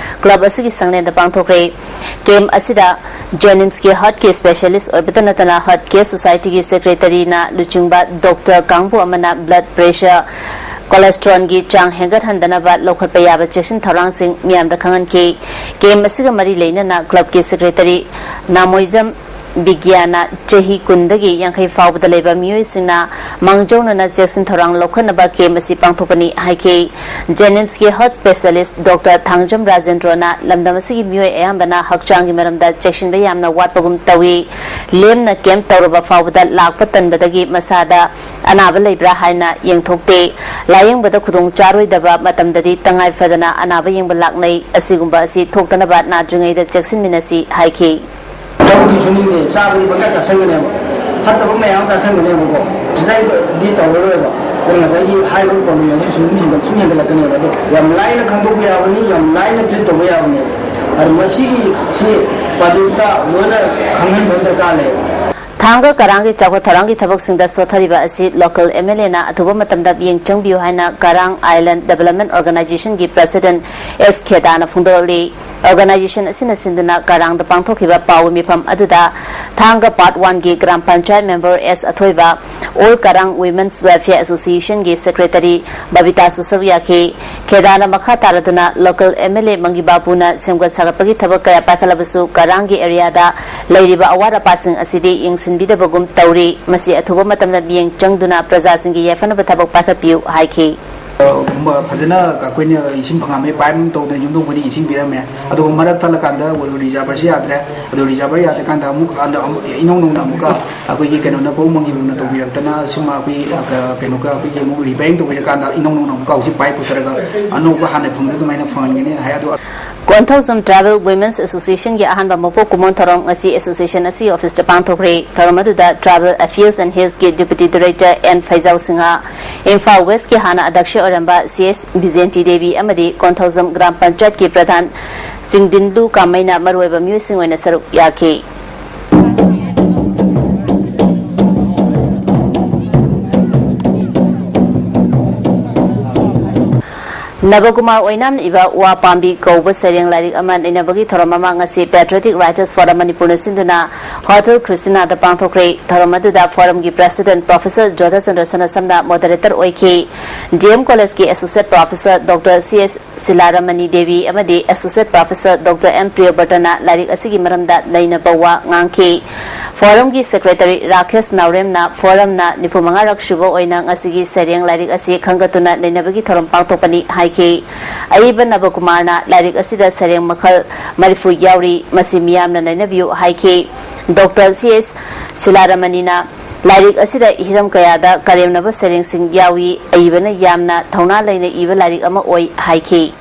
ꯀ꯭ꯂꯕ ꯑꯁꯤꯒꯤ ꯁꯪꯂꯦꯟꯗ ꯄꯥꯡꯊꯣꯛꯈ꯭ꯔꯦ꯫ ꯀꯦꯝ ꯑꯁꯤꯗ ꯖꯦꯅꯤꯝꯁꯀꯤ ꯍꯥꯔꯠꯀꯤ ꯁ꯭ꯄꯦꯁꯤꯌꯦꯂꯤꯁ ꯑꯣꯏꯕꯇ ꯅꯠꯇꯅ ꯍꯥꯔꯠ ꯀꯦꯌꯔ ꯁꯣꯁꯥꯏꯇꯤꯒꯤ ꯁꯦꯀ꯭ꯔꯦꯇꯔꯤꯅ ꯂꯨꯆꯤꯡꯕ ꯗꯣꯛꯇꯔ ꯀꯥꯡꯕꯨ ꯑꯃꯅ ꯕ꯭ꯂꯗ ꯄ꯭ꯔꯦꯁꯔ, ꯀꯣꯂꯦꯁꯇ꯭ꯔꯣꯜꯒꯤ ꯆꯥꯡ ꯍꯦꯟꯒꯠꯍꯟꯗꯅꯕ ꯂꯧꯈꯠꯄ ꯌꯥꯕ ꯆꯦꯛꯁꯤꯟ ꯊꯧꯔꯥꯡꯁꯤꯡ ꯃꯤꯌꯥꯝꯗ ꯈꯪꯍꯟꯈꯤ꯫ ꯀꯦꯝ ꯑꯁꯤꯒ ꯃꯔꯤ ꯂꯩꯅꯅ ꯀ꯭ꯂꯕꯀꯤ ꯁꯦꯀ꯭ꯔꯦꯇꯔꯤ ꯅꯥꯃꯣꯏꯖꯝ ꯕꯤꯒ꯭ꯌꯥꯅ ꯆꯍꯤ ꯀꯨꯟꯗꯒꯤ ꯌꯥꯡꯈꯩ ꯐꯥꯎꯕꯗ ꯂꯩꯕ ꯃꯤꯑꯣꯏꯁꯤꯡꯅ ꯃꯥꯡꯖꯧꯅꯅ ꯆꯦꯛꯁꯤꯟ ꯊꯧꯔꯥꯡ ꯂꯧꯈꯠꯅꯕ ꯀꯦꯝ ꯑꯁꯤ ꯄꯥꯡꯊꯣꯛꯄꯅꯤ ꯍꯥꯏꯈꯤ꯫ ꯖꯦꯅꯤꯝꯁꯀꯤ ꯍꯥꯔꯠ ꯁ꯭ꯄꯦꯁꯤꯌꯦꯂꯤꯁ ꯗꯣꯛꯇꯔ ꯊꯥꯡꯖꯝ ꯔꯥꯖꯦꯟꯗ꯭ꯔꯣꯅ ꯂꯝꯗꯝ ꯑꯁꯤꯒꯤ ꯃꯤꯑꯣꯏ ꯑꯌꯥꯝꯕꯅ ꯍꯛꯆꯥꯡꯒꯤ ꯃꯔꯝꯗ ꯆꯦꯛꯁꯤꯟꯕ ꯌꯥꯝꯅ ꯋꯥꯠꯄꯒꯨꯝ ꯇꯧꯏ꯫ ꯂꯦꯝꯅ ꯀꯦꯝ ꯇꯧꯔꯕ ꯐꯥꯎꯕꯗ ꯂꯥꯛꯄ ꯇꯟꯕꯗꯒꯤ ꯃꯁꯥꯗ ꯑꯅꯥꯕ ꯂꯩꯕ꯭ꯔꯥ ꯍꯥꯏꯅ ꯌꯦꯡꯊꯣꯛꯇꯦ꯫ ꯂꯥꯌꯦꯡꯕꯗ ꯈꯨꯗꯣꯡ ꯆꯥꯔꯣꯏꯗꯕ ꯃꯇꯝꯗꯗꯤ ꯇꯉꯥꯏ ꯐꯗꯅ ꯑꯅꯥꯕ ꯌꯦꯡꯕ ꯂꯥꯛꯅꯩ꯫ ꯑꯁꯤꯒꯨꯝꯕ ꯑꯁꯤ ꯊꯣꯛꯇꯅꯕ ꯅꯥꯗ꯭ꯔꯤꯉꯩꯗ ꯆꯦꯛꯁꯤꯟꯃꯤꯟꯅꯁꯤ ꯍꯥꯏꯈꯤ꯫ ꯊꯕꯛꯇꯤ ꯁꯨꯅꯤꯡꯗꯦ, ꯆꯥꯕꯗꯤ ꯄꯪꯆꯥ ꯆꯥꯁꯤꯟꯒꯅꯦꯕ꯫ ꯐꯠꯇꯕ ꯃꯌꯥꯝ ꯆꯥꯁꯤꯟꯒꯅꯦꯕꯀꯣ꯫ ꯁꯤꯗꯩꯗꯤ ꯇꯧꯔꯔꯣꯏꯕ꯫ ꯑꯗꯨꯅ ꯉꯁꯥꯏꯒꯤ ꯍꯥꯏꯔꯤꯕ ꯄ꯭ꯔꯣꯕ꯭ꯂꯦꯝꯁꯦ ꯁꯨꯝ ꯍꯦꯟꯒꯠ-, ꯁꯨꯝ ꯍꯦꯟꯒꯠꯂꯛꯀꯅꯦꯕ꯫ ꯑꯗꯣ ꯌꯥꯝ ꯂꯥꯏꯅ ꯈꯪꯗꯣꯛꯄ ꯌꯥꯕꯅꯤ, ꯌꯥꯝ ꯂꯥꯏꯅ ꯇ꯭ꯔꯤꯠ ꯇꯧꯕ ꯌꯥꯕꯅꯦꯕ꯫ ꯑꯗꯣ ꯃꯁꯤꯒꯤ ꯁꯤ ꯄꯕ꯭ꯂꯤꯛꯇ ꯂꯣꯏꯅ ꯈꯪꯍꯟꯕ ꯗꯔꯀꯥꯔ ꯂꯩꯌꯦꯕ꯫ ꯊꯥꯡꯒ ꯀꯔꯥꯡꯒꯤ ꯆꯥꯎꯈꯠ ꯊꯧꯔꯥꯡꯒꯤ ꯊꯕꯛꯁꯤꯡꯗ ꯁꯣꯠꯊꯔꯤꯕ ꯑꯁꯤ ꯂꯣꯀꯦꯜ ꯑꯦꯝ ꯑꯦꯜ ꯑꯦꯅ ꯑꯊꯨꯕ ꯃꯇꯝꯗ ꯃꯤꯠꯌꯦꯡ ꯆꯪꯕꯤꯌꯨ ꯍꯥꯏꯅ ꯀꯔꯥꯡ ꯑꯥꯏꯂꯦꯟ ꯗꯦꯕꯂꯞꯃꯦꯟ ꯑꯣꯔꯒꯅꯥꯏꯖꯦꯁꯟꯒꯤ ꯄ꯭ꯔꯁꯤꯗꯦꯟ ꯑꯦꯁ ꯈꯦꯗꯥꯅ ꯐꯣꯡꯗꯣꯛꯂꯤ꯫ ꯑꯣꯔꯒꯅꯥꯏꯖꯦꯁꯟ ꯑꯁꯤꯅ ꯁꯤꯟꯗꯨꯅ ꯀꯔꯥꯡꯗ ꯄꯥꯡꯊꯣꯛꯈꯤꯕ ꯄꯥꯎ ꯃꯤꯐꯝ ꯑꯗꯨꯗ ꯊꯥꯡꯒ ꯄꯥꯔꯠ ꯋꯥꯟꯒꯤ ꯒ꯭ꯔꯥꯝ ꯄꯟꯆꯥꯌꯠ ꯃꯦꯝꯕꯔ ꯑꯦꯁ ꯑꯊꯣꯏꯕ, ꯑꯣꯜ ꯀꯔꯥꯡ ꯋꯤꯃꯦꯟꯁ ꯋꯦꯜꯐꯤꯌꯔ ꯑꯦꯁꯣꯁꯤꯌꯦꯁꯟꯒꯤ ꯁꯦꯀ꯭ꯔꯦꯇꯔꯤ ꯕꯕꯤꯇꯥꯁꯨ ꯁꯔꯨꯛ ꯌꯥꯈꯤ꯫ ꯈꯦꯗꯥꯅ ꯃꯈꯥ ꯇꯥꯔꯗꯨꯅ ꯂꯣꯀꯦꯜ ꯑꯦꯝ ꯑꯦꯜ ꯑꯦ ꯃꯪꯒꯤ ꯕꯥꯕꯨꯅ ꯁꯦꯝꯒꯠ ꯁꯥꯒꯠꯄꯒꯤ ꯊꯕꯛ ꯀꯌꯥ ꯄꯥꯏꯈꯠꯂꯕꯁꯨ ꯀꯔꯥꯡꯒꯤ ꯑꯦꯔꯤꯌꯥꯗ ꯂꯩꯔꯤꯕ ꯑꯋꯥꯠ ꯑꯄꯥꯁꯤꯡ ꯑꯁꯤꯗꯤ ꯌꯦꯡꯁꯤꯟꯕꯤꯗꯕꯒꯨꯝ ꯇꯧꯔꯤ꯫ ꯃꯁꯤ ꯑꯊꯨꯕ ꯃꯇꯝꯗ ꯃꯤꯠꯌꯦꯡ ꯆꯪꯗꯨꯅ ꯄ꯭ꯔꯖꯥꯁꯤꯡꯒꯤ ꯌꯥꯏꯐꯅꯕ ꯊꯕꯛ ꯄꯥꯏꯈꯠꯄꯤꯌꯨ ꯍꯥꯏꯈꯤ꯫ ꯑ, ꯐꯖꯅ ꯑꯩꯈꯣꯏꯅ ꯏꯁꯤꯡ ꯐꯪꯉꯝꯃꯦ, ꯄꯥꯏꯞ ꯑꯃ ꯇꯧꯗꯅ ꯌꯨꯝꯊꯣꯡ ꯈꯨꯗꯤꯡ ꯏꯁꯤꯡ ꯄꯤꯔꯝꯃꯦ꯫ ꯑꯗꯨꯒ ꯃꯔꯛ ꯊꯠꯂꯀꯥꯟꯗ ꯔꯤꯖꯥꯔꯚꯔꯁꯤ ꯌꯥꯗ꯭ꯔꯦ꯫ ꯑꯗꯨ ꯔꯤꯖꯥꯔꯚꯔ ꯌꯥꯗ꯭ꯔꯀꯥꯟꯗ ꯑꯃꯨꯛ ꯍꯟꯗꯛ ꯑꯃꯨꯛ ꯏꯅꯧ ꯅꯧꯅ ꯑꯃꯨꯛꯀ ꯑꯩꯈꯣꯏꯒꯤ ꯀꯩꯅꯣꯅ ꯄꯧ ꯃꯪꯒꯤꯕꯨꯅ ꯇꯧꯕꯤꯔꯛꯇꯅ ꯁꯤꯃ ꯑꯩꯈꯣꯏ, ꯑ, ꯀꯩꯅꯣꯒ ꯑꯩꯈꯣꯏꯒꯤ ꯑꯃꯨꯛ ꯔꯤꯄꯦꯌꯔꯤꯡ ꯇꯧꯕꯤꯔꯀꯥꯟꯗ ꯏꯅꯧ ꯅꯧꯅ ꯑꯃꯨꯛꯀ ꯍꯧꯖꯤꯛ ꯄꯥꯏꯞ ꯄꯨꯊꯔꯒ ꯑꯅꯧꯕ ꯍꯥꯟꯅ ꯐꯪꯗ ꯑꯗꯨꯃꯥꯏꯅ ꯐꯪꯍꯟꯒꯅꯤ ꯍꯥꯏ꯫ ꯑꯗꯣ ꯀꯣꯟꯊꯧꯖꯝ ꯇ꯭ꯔꯥꯏꯕꯦꯜ ꯋꯤꯃꯦꯟꯁ ꯑꯦꯁꯣꯁꯤꯌꯦꯁꯟꯒꯤ ꯑꯍꯥꯟꯕ ꯃꯄꯣꯛ ꯀꯨꯝꯑꯣꯟ ꯊꯧꯔꯝ ꯉꯁꯤ ꯑꯦꯁꯣꯁꯤꯌꯦꯁꯟ ꯑꯁꯤꯒꯤ ꯑꯣꯐꯤꯁꯇ ꯄꯥꯡꯊꯣꯛꯈ꯭ꯔꯦ꯫ ꯊꯧꯔꯝ ꯑꯗꯨꯗ ꯇ꯭ꯔꯥꯏꯕꯦꯜ ꯑꯐꯤꯌꯔꯁ ꯑꯦꯟ ꯍꯤꯜꯁꯀꯤ deputy director N Phaijao Singh, Imphal ꯋꯦꯁꯀꯤ ꯍꯥꯟꯅ ꯑꯗ꯭ꯌꯛꯁ ꯑꯣꯏꯔꯝꯕ ꯁꯤ ꯑꯦꯁ ꯕꯤꯖꯦꯟꯇꯤ ꯗꯦꯕꯤ ꯑꯃꯗꯤ ꯀꯣꯟꯊꯧꯖꯝ ꯒ꯭ꯔꯥꯝ ꯄꯟꯆꯥꯌꯠꯀꯤ ꯄ꯭ꯔꯙꯥꯟ ꯆꯤꯡꯗꯤꯟꯂꯨ ꯀꯥꯃꯩꯅ ꯃꯔꯨꯑꯣꯏꯕ ꯃꯤꯑꯣꯏꯁꯤꯡ ꯑꯣꯏꯅ ꯁꯔꯨꯛ ꯌꯥꯈꯤ꯫ ꯅꯕꯀꯨꯃꯥꯔ ꯑꯣꯏꯅꯥꯝꯅ ꯏꯕ ꯋꯥ ꯄꯥꯝꯕꯤ ꯀꯧꯕ ꯁꯩꯔꯦꯡ ꯂꯥꯏꯔꯤꯛ ꯑꯃ ꯅꯩꯅꯕꯒꯤ ꯊꯧꯔꯝ ꯑꯃ ꯉꯁꯤ Patriotic Writers Forum ꯃꯅꯤꯄꯨꯔꯅ ꯁꯤꯟꯗꯨꯅ ꯍꯣꯇꯦꯜ ꯈ꯭ꯔꯤꯁꯇꯤꯅꯥꯗ ꯄꯥꯡꯊꯣꯛꯈ꯭ꯔꯦ꯫ ꯊꯧꯔꯝ ꯑꯗꯨꯗ ꯐꯣꯔꯝꯒꯤ ꯄ꯭ꯔꯁꯤꯗꯦꯟꯠ ꯄ꯭ꯔꯣꯐꯦꯁꯔ ꯖꯣꯙꯆꯟꯗ꯭ꯔ ꯁꯅꯥꯁꯝꯅ ꯃꯣꯗꯔꯦꯇꯔ ꯑꯣꯏꯈꯤ꯫ ꯗꯤ ꯑꯦꯝ ꯀꯣꯂꯦꯖꯀꯤ associate professor doctor C S Shilaramani Devi ꯑꯃꯗꯤ ꯑꯦꯁꯣꯁꯤꯌꯦꯠ ꯄ꯭ꯔꯣꯐꯦꯁꯔ ꯗꯣꯛꯇꯔ ꯑꯦꯝ ꯄ꯭ꯔꯤꯌꯣꯕ꯭ꯔꯇꯅ ꯂꯥꯏꯔꯤꯛ ꯑꯁꯤꯒꯤ ꯃꯔꯝꯗ ꯅꯩꯅꯕ ꯋꯥ ꯉꯥꯡꯈꯤ꯫ ꯐꯣꯔꯝꯒꯤ ꯁꯦꯀ꯭ꯔꯦꯇꯔꯤ ꯔꯥꯀꯦꯁ ꯅꯥꯎꯔꯦꯝꯅ ꯐꯣꯔꯝꯅ ꯅꯤꯐꯨ ꯃꯉꯥꯔꯛ ꯁꯨꯕ ꯑꯣꯏꯅ ꯉꯁꯤꯒꯤ ꯁꯩꯔꯦꯡ ꯂꯥꯏꯔꯤꯛ ꯑꯁꯤ ꯈꯟꯒꯠꯇꯨꯅ ꯅꯩꯅꯕꯒꯤ ꯊꯧꯔꯝ ꯄꯥꯡꯊꯣꯛꯄꯅꯤ ꯍꯥꯏꯈꯤ꯫ ꯑꯏꯕ ꯅꯕꯀꯨꯃꯥꯔꯅ ꯂꯥꯏꯔꯤꯛ ꯑꯁꯤꯗ ꯁꯩꯔꯦꯡ ꯃꯈꯜ ꯃꯔꯤꯐꯨ ꯌꯥꯎꯔꯤ, ꯃꯁꯤ ꯃꯤꯌꯥꯝꯅ ꯅꯩꯅꯕꯤꯌꯨ ꯍꯥꯏꯈꯤ꯫ ꯗꯣꯛꯇꯔ ꯁꯤ ꯑꯦꯁ ꯁꯤꯂꯥꯔꯥꯃꯅꯤꯅ ꯂꯥꯏꯔꯤꯛ ꯑꯁꯤꯗ ꯍꯤꯔꯝ ꯀꯌꯥꯗ ꯀꯔꯦꯝꯅꯕ ꯁꯩꯔꯦꯡꯁꯤꯡ ꯌꯥꯎꯏ, ꯑꯏꯕꯅ ꯌꯥꯝꯅ ꯊꯧꯅꯥ ꯂꯩꯅ ꯏꯕ ꯂꯥꯏꯔꯤꯛ ꯑꯃ ꯑꯣꯏ ꯍꯥꯏꯈꯤ꯫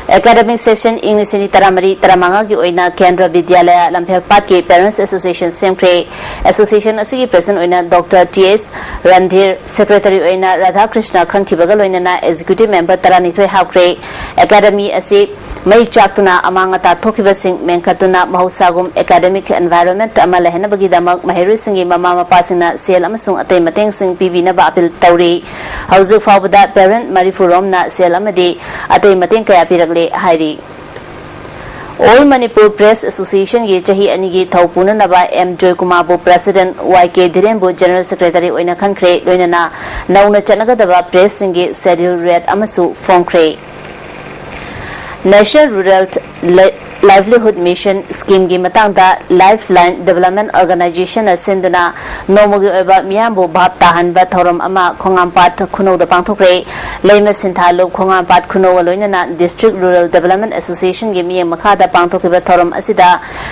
ꯑꯦꯀꯥꯗꯃꯤꯛ ꯁꯦꯁꯟ ꯏꯪ ꯂꯤꯁꯤꯡ ꯑꯅꯤ ꯇꯔꯥꯃꯔꯤ ꯇꯔꯥꯃꯉꯥꯒꯤ ꯑꯣꯏꯅ ꯀꯦꯟꯗ꯭ꯔ ꯕꯤꯗ꯭ꯌꯥꯂꯌꯥ ꯂꯝꯐꯦꯜꯄꯥꯠꯀꯤ ꯄꯦꯔꯦꯟꯠꯁ ꯑꯦꯁꯣꯁꯤꯌꯦꯁꯟ ꯁꯦꯝꯈ꯭ꯔꯦ꯫ ꯑꯦꯁꯣꯁꯤꯌꯦꯁꯟ ꯑꯁꯤꯒꯤ ꯄ꯭ꯔꯦꯁꯤꯗꯦꯟꯠ ꯑꯣꯏꯅ ꯗꯣꯛꯇꯔ ꯇꯤ ꯑꯦꯁ ꯔꯟꯙꯤꯔ, ꯁꯦꯀ꯭ꯔꯦꯇꯔꯤ ꯑꯣꯏꯅ ꯔꯥꯙꯥꯀ꯭ꯔꯤꯁꯅ ꯈꯟꯈꯤꯕꯒ ꯂꯣꯏꯅꯅ ꯑꯦꯛꯖꯤꯀ꯭ꯌꯨꯇꯤꯚ ꯃꯦꯝꯕꯔ ꯇꯔꯥꯅꯤꯊꯣꯏ ꯍꯥꯞꯈ꯭ꯔꯦ꯫ ꯑꯦꯀꯥꯗꯃꯤ ꯑꯁꯤ ꯃꯩ ꯆꯥꯛꯇꯨꯅ ꯑꯃꯥꯡ ꯑꯇꯥ ꯊꯣꯛꯈꯤꯕꯁꯤꯡ ꯃꯦꯟꯈꯠꯇꯨꯅ ꯃꯍꯧꯁꯥꯒꯨꯝ ꯑꯦꯀꯥꯗꯃꯤꯛ ꯑꯦꯟꯚꯥꯏꯔꯣꯟꯃꯦꯟꯠ ꯑꯃ ꯂꯩꯍꯟꯅꯕꯒꯤꯗꯃꯛ ꯃꯍꯩꯔꯣꯏꯁꯤꯡꯒꯤ ꯃꯃꯥ ꯃꯄꯥꯁꯤꯡꯅ ꯁꯦꯜ ꯑꯃꯁꯨꯡ ꯑꯇꯩ ꯃꯇꯦꯡꯁꯤꯡ ꯄꯤꯕꯤꯅꯕ ꯑꯄꯤꯜ ꯇꯧꯔꯤ꯫ ꯍꯧꯖꯤꯛ ꯐꯥꯎꯕꯗ ꯄꯦꯔꯦꯟꯠ ꯃꯔꯤꯐꯨ ꯔꯣꯝꯅ ꯁꯦꯜ ꯑꯃꯗꯤ ꯑꯇꯩ ꯃꯇꯦꯡ ꯀꯌꯥ ꯄꯤꯔꯛꯂꯦ ꯍꯥꯏꯔꯤ꯫ ꯑꯣꯜ ꯃꯅꯤꯄꯨꯔ ꯄ꯭ꯔꯦꯁ ꯑꯦꯁꯣꯁꯤꯌꯦꯁꯟꯒꯤ ꯆꯍꯤ ꯑꯅꯤꯒꯤ ꯊꯧ ꯄꯨꯅꯅꯕ ꯑꯦꯝ ꯖꯣꯏꯀꯨꯃꯥꯔꯕꯨ ꯄ꯭ꯔꯦꯁꯤꯗꯦꯟꯠ, ꯋꯥꯏ ꯀꯦ ꯙꯤꯔꯦꯟꯕꯨ ꯖꯦꯅꯔꯦꯜ ꯁꯦꯀ꯭ꯔꯦꯇꯔꯤ ꯑꯣꯏꯅ ꯈꯟꯈ꯭ꯔꯦ꯫ ꯂꯣꯏꯅꯅ ꯅꯧꯅ ꯆꯠꯅꯒꯗꯕ ꯄ꯭ꯔꯦꯁꯁꯤꯡꯒꯤ ꯁꯦꯗ꯭ꯌꯨꯜ ꯔꯦꯠ ꯑꯃꯁꯨ ꯐꯣꯡꯈ꯭ꯔꯦ꯫ ꯅꯦꯁꯅꯦꯜ ꯔꯨꯔꯦꯜ ꯂꯥꯏꯚꯂꯤꯍꯨꯗ ꯃꯤꯁꯟ ꯁ꯭ꯀꯤꯝꯒꯤ ꯃꯇꯥꯡꯗ ꯂꯥꯏꯐ ꯂꯥꯏꯟ ꯗꯦꯕꯂꯞꯃꯦꯟꯠ ꯑꯣꯔꯒꯅꯥꯏꯖꯦꯁꯟꯅ ꯁꯤꯟꯗꯨꯅ ꯅꯣꯡꯃꯒꯤ ꯑꯣꯏꯕ ꯃꯤꯌꯥꯝꯕꯨ ꯚꯥꯞ ꯇꯥꯍꯟꯕ ꯊꯧꯔꯝ ꯑꯃ ꯈꯣꯡꯉꯥꯝꯄꯥꯠ ꯈꯨꯅꯧꯗ ꯄꯥꯡꯊꯣꯛꯈ꯭ꯔꯦ꯫ ꯂꯩꯃ ꯁꯤꯟꯊꯥ ꯂꯨꯞ ꯈꯣꯡꯉꯥꯝꯄꯥꯠ ꯈꯨꯅꯧꯒ ꯂꯣꯏꯅꯅ ꯗꯤꯁꯇ꯭ꯔꯤꯛ ꯔꯨꯔꯦꯜ ꯗꯦꯕꯂꯞꯃꯦꯟꯠ ꯑꯦꯁꯣꯁꯤꯌꯦꯁꯟꯒꯤ ꯃꯤꯠꯌꯦꯡ ꯃꯈꯥꯗ ꯄꯥꯡꯊꯣꯛꯈꯤꯕ ꯊꯧꯔꯝ ꯑꯁꯤꯗ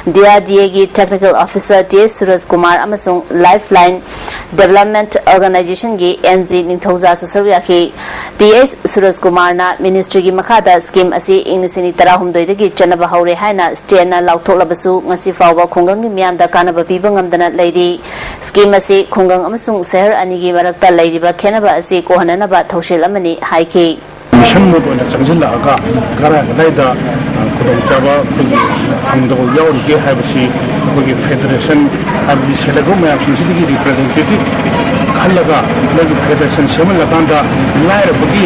ꯗꯤ ꯑꯥꯔ ꯗꯤ ꯑꯦꯒꯤ ꯇꯦꯛꯅꯤꯀꯦꯜ ꯑꯣꯐꯤꯁꯔ ꯇꯤ ꯑꯦꯁ ꯁꯨꯔꯖ ꯀꯨꯃꯥꯔ ꯑꯃꯁꯨꯡ life line development ꯑꯣꯔꯒꯅꯥꯏꯖꯦꯁꯟꯒꯤ and G ꯅꯤꯡꯊꯧꯖꯥꯁꯨ ꯁꯔꯨꯛ ꯌꯥꯈꯤ꯫ ꯇꯤ ꯑꯦꯁ ꯁꯨꯔꯖ ꯀꯨꯃꯥꯔꯅ ꯃꯤꯅꯤꯁꯇ꯭ꯔꯤꯒꯤ ꯃꯈꯥꯗ ꯁ꯭ꯀꯤꯝ ꯑꯁꯤ ꯏꯪ ꯂꯤꯁꯤꯡ ꯑꯅꯤ ꯇꯔꯥꯍꯨꯝꯗꯣꯏꯗꯒꯤ ꯆꯠꯅꯕ ꯍꯧꯔꯦ ꯍꯥꯏꯅ ꯁ꯭ꯇꯦꯠꯅ ꯂꯥꯎꯊꯣꯛꯂꯕꯁꯨ ꯉꯁꯤ ꯐꯥꯎꯕ ꯈꯨꯡꯒꯪꯒꯤ ꯃꯤꯌꯥꯝꯗ ꯀꯥꯟꯅꯕ ꯄꯤꯕ ꯉꯝꯗꯅ ꯂꯩꯔꯤ꯫ ꯁ꯭ꯀꯤꯝ ꯑꯁꯤ ꯈꯨꯡꯒꯪ ꯑꯃꯁꯨꯡ ꯁꯍꯔ ꯑꯅꯤꯒꯤ ꯃꯔꯛꯇ ꯂꯩꯔꯤꯕ ꯈꯦꯠꯅꯕ ꯑꯁꯤ ꯀꯣꯛꯍꯟꯅꯅꯕ ꯊꯧꯁꯤꯜ ꯑꯃꯅꯤ ꯍꯥꯏꯈꯤ꯫ ꯃꯤꯁꯟ ꯃꯣꯗ ꯑꯣꯏꯅ ꯆꯪꯁꯤꯜꯂꯛꯑꯒ ꯀꯗꯥꯏ ꯀꯗꯥꯏꯗ, ꯑ, ꯈꯨꯗꯣꯡꯆꯥꯕ ꯑꯩꯈꯣꯏꯒꯤ ꯐꯪꯗꯕ ꯌꯥꯎꯔꯤꯒꯦ ꯍꯥꯏꯕꯁꯤ ꯑꯩꯈꯣꯏꯒꯤ ꯐꯦꯗꯔꯦꯁꯟ, ꯍꯥꯏꯕꯗꯤ ꯁꯦꯜꯐ ꯍꯦꯜꯞ ꯒ꯭ꯔꯨꯞ ꯃꯌꯥꯝꯁꯤꯡꯁꯤꯗꯒꯤ ꯔꯤꯄ꯭ꯔꯖꯦꯟꯇꯦꯇꯤꯚ ꯈꯜꯂꯒ ꯃꯣꯏꯒꯤ ꯐꯦꯗꯔꯦꯁꯟ ꯁꯦꯝꯍꯜꯂꯀꯥꯟꯗ ꯂꯥꯏꯔꯕꯒꯤ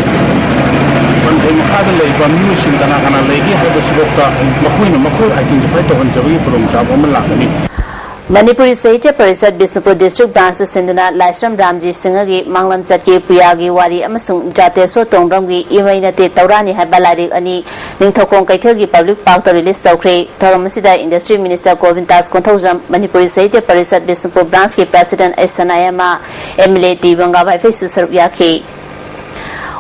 ꯄꯟꯊꯩ ꯃꯈꯥꯗ ꯂꯩꯕ ꯃꯤꯑꯣꯏꯁꯤꯡ ꯀꯅꯥ ꯀꯅꯥ ꯂꯩꯒꯦ ꯍꯥꯏꯕꯁꯤꯐꯥꯎꯗ ꯃꯈꯣꯏꯅ ꯃꯈꯣꯏ ꯑꯥꯏꯗꯦꯟꯇꯤꯐꯥꯏ ꯇꯧꯍꯟꯖꯕꯒꯤ ꯈꯨꯗꯣꯡꯆꯥꯕ ꯑꯃ ꯂꯥꯛꯀꯅꯤ꯫ ꯃꯅꯤꯄꯨꯔꯤ ꯁꯥꯍꯤꯇ꯭ꯌ ꯄꯔꯤꯁꯠ ꯕꯤꯁꯅꯨꯄꯨꯔ ꯗꯤꯁꯇ꯭ꯔꯤꯛ ꯕ꯭ꯔꯥꯟꯁꯇ ꯁꯤꯟꯗꯨꯅ ꯂꯥꯏꯁ꯭ꯔꯝ ꯔꯥꯝꯖꯤ ꯁꯤꯡꯍꯒꯤ ꯃꯥꯡꯂꯝ ꯆꯠꯀꯤ ꯄꯨꯌꯥꯒꯤ ꯋꯥꯔꯤ ꯑꯃꯁꯨꯡ ꯖꯥꯇꯦꯁꯣꯔ ꯇꯣꯡꯕ꯭ꯔꯝꯒꯤ ꯏꯃꯩ ꯅꯠꯇꯦ ꯇꯧꯔꯥꯅꯤ ꯍꯥꯏꯕ ꯂꯥꯏꯔꯤꯛ ꯑꯅꯤ ꯅꯤꯡꯊꯧꯈꯣꯡ ꯀꯩꯊꯦꯜꯒꯤ ꯄꯕ꯭ꯂꯤꯛ ꯄꯥꯔꯛꯇ ꯔꯤꯂꯤꯖ ꯇꯧꯈ꯭ꯔꯦ꯫ ꯊꯧꯔꯝ ꯑꯁꯤꯗ ꯏꯟꯗꯁꯇ꯭ꯔꯤ ꯃꯤꯅꯤꯁꯇꯔ ꯒꯣꯕꯤꯟꯗꯥꯁ ꯀꯣꯟꯊꯧꯖꯝ, ꯃꯅꯤꯄꯨꯔꯤ ꯁꯥꯍꯤꯇ꯭ꯌ ꯄꯔꯤꯁꯠ ꯕꯤꯁꯅꯨꯄꯨꯔ ꯕ꯭ꯔꯥꯟꯁꯀꯤ president S Sanayama, M L A T Banga ꯚꯥꯏꯐꯩꯁꯨ ꯁꯔꯨꯛ ꯌꯥꯈꯤ꯫